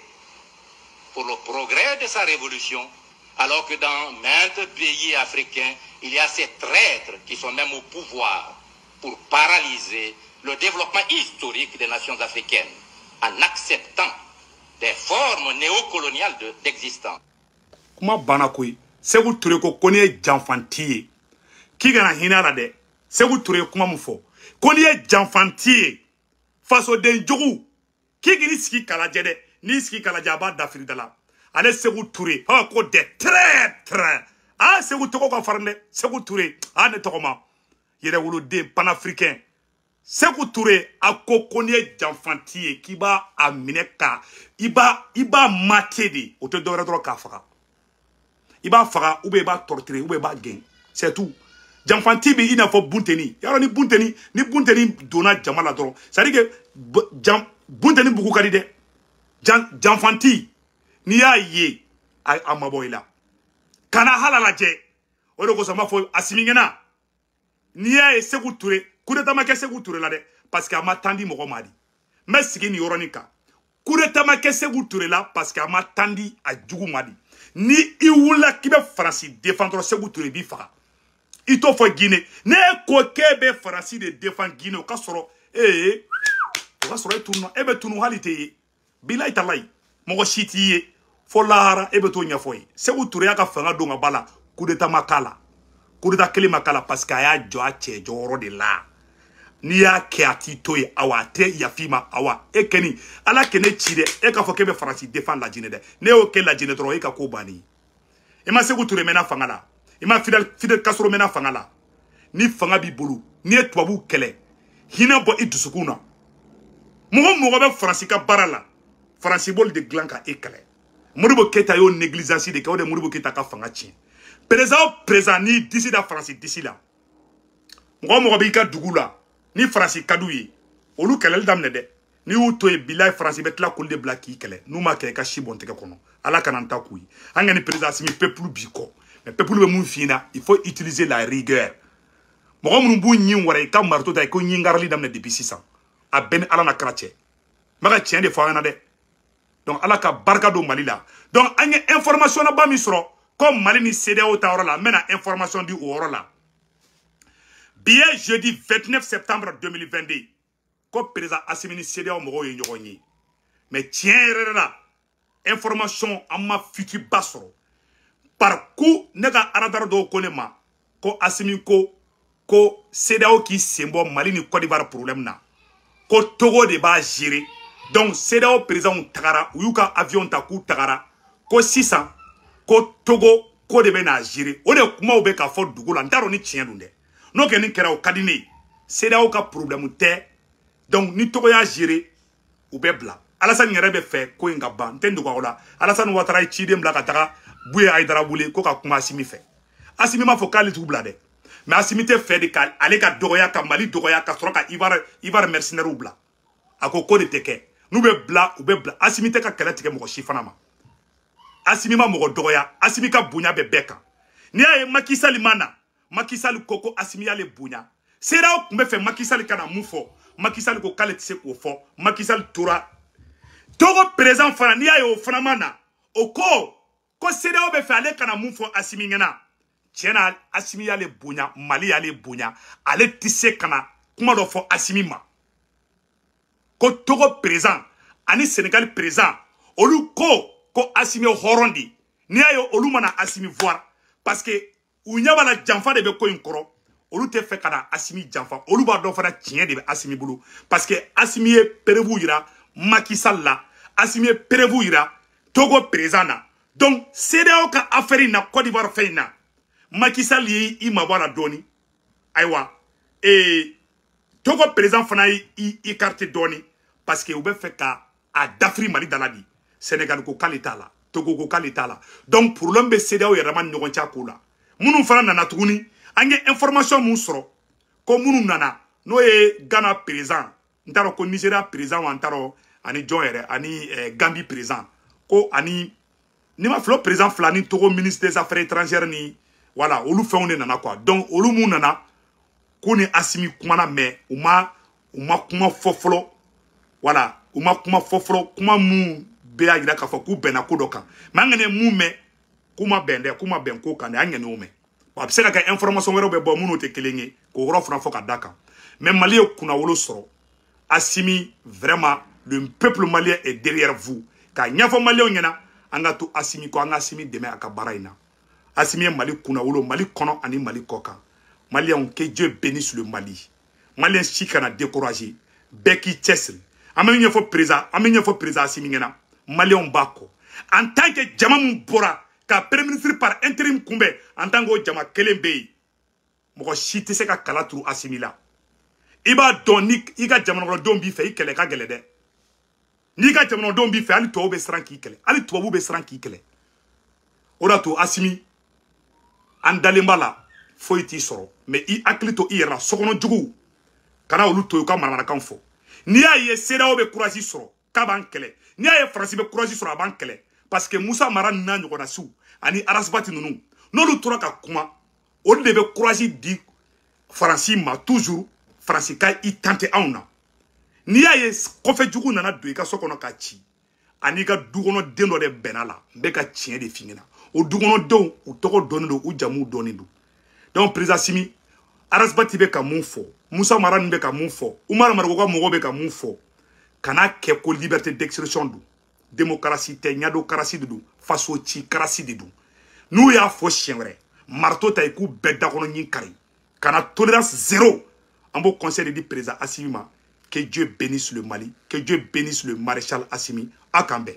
pour le progrès de sa révolution, alors que dans maintes pays africains, il y a ces traîtres qui sont même au pouvoir pour paralyser le développement historique des nations africaines en acceptant des formes néocoloniales d'existence. Kuma banna koyi. Sékou Touré ko ko n'i ye janfanti ye k'i kana hinɛ a la dɛ. Sékou Touré ye kuma min fɔ ko n'i ye janfanti ye fasoden jugu k'i k'i sigi k'a lajɛ dɛ, n'i sigi k'a lajɛ a b'a dafiri da la. Ale Sékou Touré a ko des traîtres. Ah, Sékou tɔgɔ ka farin dɛ. Sékou Touré, ah ne tɔgɔ ma yɛrɛwoloden panafricain. Sékou Touré a ko ko n'i ye janfanti ye k'i b'a a minɛ ka i b'a mater de, o tɛ dɔwɛrɛ dɔrɔn k'a faga. I b'a faga ou bien i b'a torturer ou bien i b'a gɛn, c'est tout. Janfanti bɛ i n'a fɔ bunteni. Yarɔ ni bunteni donna jama la dɔrɔn, c'est à dire que bunteni bugu ka di dɛ. Janfanti n'i y'a ye a mabɔ i la, kana hala lajɛ. O de kosɔn n b'a fɔ Assimi ɲɛna, n'i y'a ye Sékou Touré coup d'état ma kɛ Sékou Touré la dɛ, parce que a ma tan di mɔgɔ ma di. N bɛ sigi nin yɔrɔnin kan, coup d'état ma kɛ Sékou Touré la parce que a ma tan di a jugu ma di. Ni i wulila k'i bɛ Faransi défendre dɔrɔn, Sékou Touré b'i faga. I t'o fɔ Guinée. Ne ko k'e bɛ Faransi de défendre Guinée, o ka sɔrɔ o ka sɔrɔ e tununa, e bɛ tunu hali tɛ ye. Bilayi talayi, mɔgɔ si t'i ye. Fo lahara e bɛ t'o ɲɛfɔ ye. Sékou Touré y'a ka fanga don ka ba la, coup d'état ma k'a la. Coup d'état kelen ma k'a la parce que a y'a jɔ a cɛ jɔyɔrɔ de la. N'i y'a kɛ a t'i to yen, awa a tɛ yaf'i ma, awa e kɛni ala kɛ ne ci dɛ, e k'a fɔ k'e bɛ Faransi défend Lajinɛ dɛ. Ne y'o kɛ Lajinɛ dɔrɔn, e ka ko bannen. I ma Sékou Touré mɛnna fanga la, i ma Fidel Castro mɛnna fanga la. Ni fanga b'i bolo, n'i ye tubabuw kɛlɛ, hinɛ bɔ i dusukun na. Mɔgɔ mɔgɔ bɛ Faransi ka baara la, Faransi b'olu de dilan ka e kɛlɛ. Modibo Keïta y'o négligence de kɛ, o de Modibo Keïta ka fanga tiɲɛ. Président o président n'i disi da Faransi disi la, mɔgɔ mɔgɔ b'i ka dugu la ni Faransi ka d'u ye, olu kɛlɛli daminɛ dɛ. N'i y'u to yen, bilayi Faransi bɛ tila k'olu de bila k'i kɛlɛ. N'u ma kɛ, i ka si bɔn tɛgɛ kɔnɔ. Ala kana n ta k'u ye. An ka ni président Assimi, peuple b'i kɔ, mais peuple bɛ mun f'i ɲɛna? Il faut utiliser la rigueur. Mɔgɔ minnu b'u ɲin wɛrɛ, i ka marteau ta, i ko ɲin karili daminɛ depuis sisan. A bɛɛ ni Ala na kira cɛ. N bɛ ka tiɲɛ de fɔ an ɲɛna dɛ. Donc Ala ka barika don Mali la. Donc an ye information ba min sɔrɔ ko Mali ni CEDEAO ta yɔrɔ la, n bɛna information di o yɔrɔ la. Bi ye jeudi 29 septembre 2022, ko président Assimi ni CEDEAO mɔgɔw ye ɲɔgɔn ye. Mais tiɲɛ yɛrɛ yɛrɛ la, information an ma fuite ba sɔrɔ. Par coup, ne ka radar dɔw ko ne ma ko Assimi ko CEDEAO k'i sen bɔ Mali ni Côte d'Ivoire problème na, ko Togo de b'a gérer. Donc CEDEAO président tagara, u y'u ka avion ta k'u tagara, ko sisan ko Togo ko de bɛ n'a gérer. O de kumaw bɛ ka fɔ dugu la, n t'a dɔn ni tiɲɛ don dɛ. N'o kɛ ni kɛra, o ka di ne ye. CEDEAO ka problème tɛ. Donc ni Togo y'a gérer, u bɛ bila. Alassane yɛrɛ bɛ fɛ ko in ka ban, n tɛ n dogo aw la. Alassane Ouattara ye ciden bila ka taga Buye Hayidara wele ko ka kuma Assimi fɛ. Assimi m'a fɔ k'ale t'u bila dɛ, mais Assimi tɛ fɛ de ka ale ka dɔgɔya, ka Mali dɔgɔya, ka sɔrɔ ka Ivoire mercenaires bila. A ko ko de tɛ kɛ. N'u bɛ bila, u bɛ bila. Assimi tɛ ka kɛlɛ tigɛ mɔgɔ si fana ma. Assimi ma mɔgɔ dɔgɔya, Assimi ka bonya bɛ bɛɛ kan. N'i y'a ye Macky Sall ma na, Macky Sall ko ko Assimi y'ale bonya. CEDEAO tun bɛ fɛ Macky Sall ka na mun fɔ? Macky Sall ko k'ale tɛ se k'o fɔ. Macky Sall tora. Togo président fana, n'i y'a ye o fana ma na, o ko ko CEDEAO bɛ fɛ ale ka na mun fɔ Assimi ɲɛna. Tiɲɛ na, Assimi y'ale bonya, Mali y'ale bonya, ale tɛ se ka na kuma dɔ fɔ Assimi ma. Ko Togo président ani Sénégal président, olu ko ko Assimi ye hɔrɔn de. N'i y'a ye olu mana Assimi voir, parce que u ɲɛ b'a la janfa de bɛ ko in kɔrɔ, olu tɛ fɛ ka na Assimi janfa. Olu b'a dɔn fana tiɲɛ de bɛ Assimi bolo, parce que Assimi ye preuve yira Macky Sall la, Assimi ye preuve yira Togo président na. Donc CEDEAO ka affaire in na, Côte d'Ivoire fɛn in na, Macky Sall ye i mabɔ a la dɔɔni. Ayiwa, Togo président fana ye i écarté dɔɔni, parce que u bɛ fɛ ka a dafiri Mali da la bi. Sénégal ko k'ale t'a la, Togo ko k'ale t'a la. Donc problème bɛ CEDEAO yɛrɛ ma ni ɲɔgɔn cɛ a ko la. Minnu fana nana tuguni, an ye information mun sɔrɔ ko minnu nana, n'o ye Ghana président, n t'a dɔn ko Nigeria président wa, n t'a dɔn ani jɔn yɛrɛ, ani Gambie président, ko ani ni ma fili, o président fila ni Togo ministre des affaires étrangères ni voilà, olu fɛnw de nana quoi. Donc olu mun nana ko ni Assimi kumana, mais u ma kuma fɔ fɔlɔ. Voilà, u ma kuma fɔ fɔlɔ, kuma mun bɛ y'a jira k'a fɔ k'u bɛnna ko dɔ kan. Mais an kɔni ye mun mɛn, k'u ma bɛn dɛ, k'u ma bɛn ko kan dɛ, an kɔni y'o mɛn. A bɛ se ka kɛ information wɛrɛw bɛ bɔ minnu tɛ kelen ye, k'o yɔrɔ fana fɔ ka da kan. Mais Mali ye kunnawolo sɔrɔ. Assimi, vraiment, le peuple malien est derrière vous. K'a ɲɛfɔ maliyɛnw ɲɛna, an ka to Assimi kɔ, an ka Assimi dɛmɛ a ka baara in na. Assimi ye Mali kunnawolo, Mali kɔnɔ ani Mali kɔ kan. Maliyɛnw, que Dieu bénisse le Mali. Maliyɛn si kana décourager, bɛɛ k'i cɛsiri. An bɛ ɲɛfɔ président, an bɛ ɲɛfɔ président Assimi ɲɛna, maliyɛnw b'a kɔ. En tant que jama mun bɔra ka premier ministre par intérim kunbɛn, en tant que o jama kelen bɛ yen, mɔgɔ si tɛ se ka kala turu Assimi la. I b'a dɔn ni i ka jamanakɔnɔdenw b'i fɛ, i kɛlɛ ka gɛlɛn dɛ. N'i ka jamanadenw b'i fɛ, hali tubabu bɛ siran k'i kɛlɛ, hali tubabu bɛ siran k'i kɛlɛ. O de y'a to Assimi, an dalen b'a la, foyi t'i sɔrɔ. Mais i hakili to i yɛrɛ la, sokɔnɔ juguw kana olu to yen u ka manamanakan fɔ. N'i y'a ye CEDEAO bɛ courage sɔrɔ k'a b'an kɛlɛ, n'i y'a ye Faransi bɛ courage sɔrɔ a b'an kɛlɛ, parce que Musa Mara n'a ɲɔgɔnna siw ani Ras Bath ninnu, n'olu tora ka kuma, olu de bɛ courage di Faransi ma toujours. Faransi ka i tante anw na. N'i y'a ye kɔfɛ jugu nana don i ka so kɔnɔ ka ci, ani ka dukɔnɔ den dɔ de bɛnna la, n bɛ ka tiɲɛ de f'i ɲɛna. O dukɔnɔdenw, u tɔgɔ dɔnnen don, u jamuw dɔnnen don. Donc président Assimi, Ras Bath bɛ ka mun fɔ, Musa Mara ninnu bɛ ka mun fɔ, Umar Mariko ka mɔgɔw bɛ ka mun fɔ, kana kɛ ko liberté d'expression don. Démocratie tɛ, ɲadokarasi de don, faso ci karasi de don. N'u y'a fɔ siɲɛ wɛrɛ, marteau ta i k'u bɛɛ dakɔnɔ ɲin kari. Kana tolérance zéro. An b'o conseil de di président Assimi ma. Que Dieu bénisse le Mali, que Dieu bénisse le maréchal Assimi. A k'an bɛn.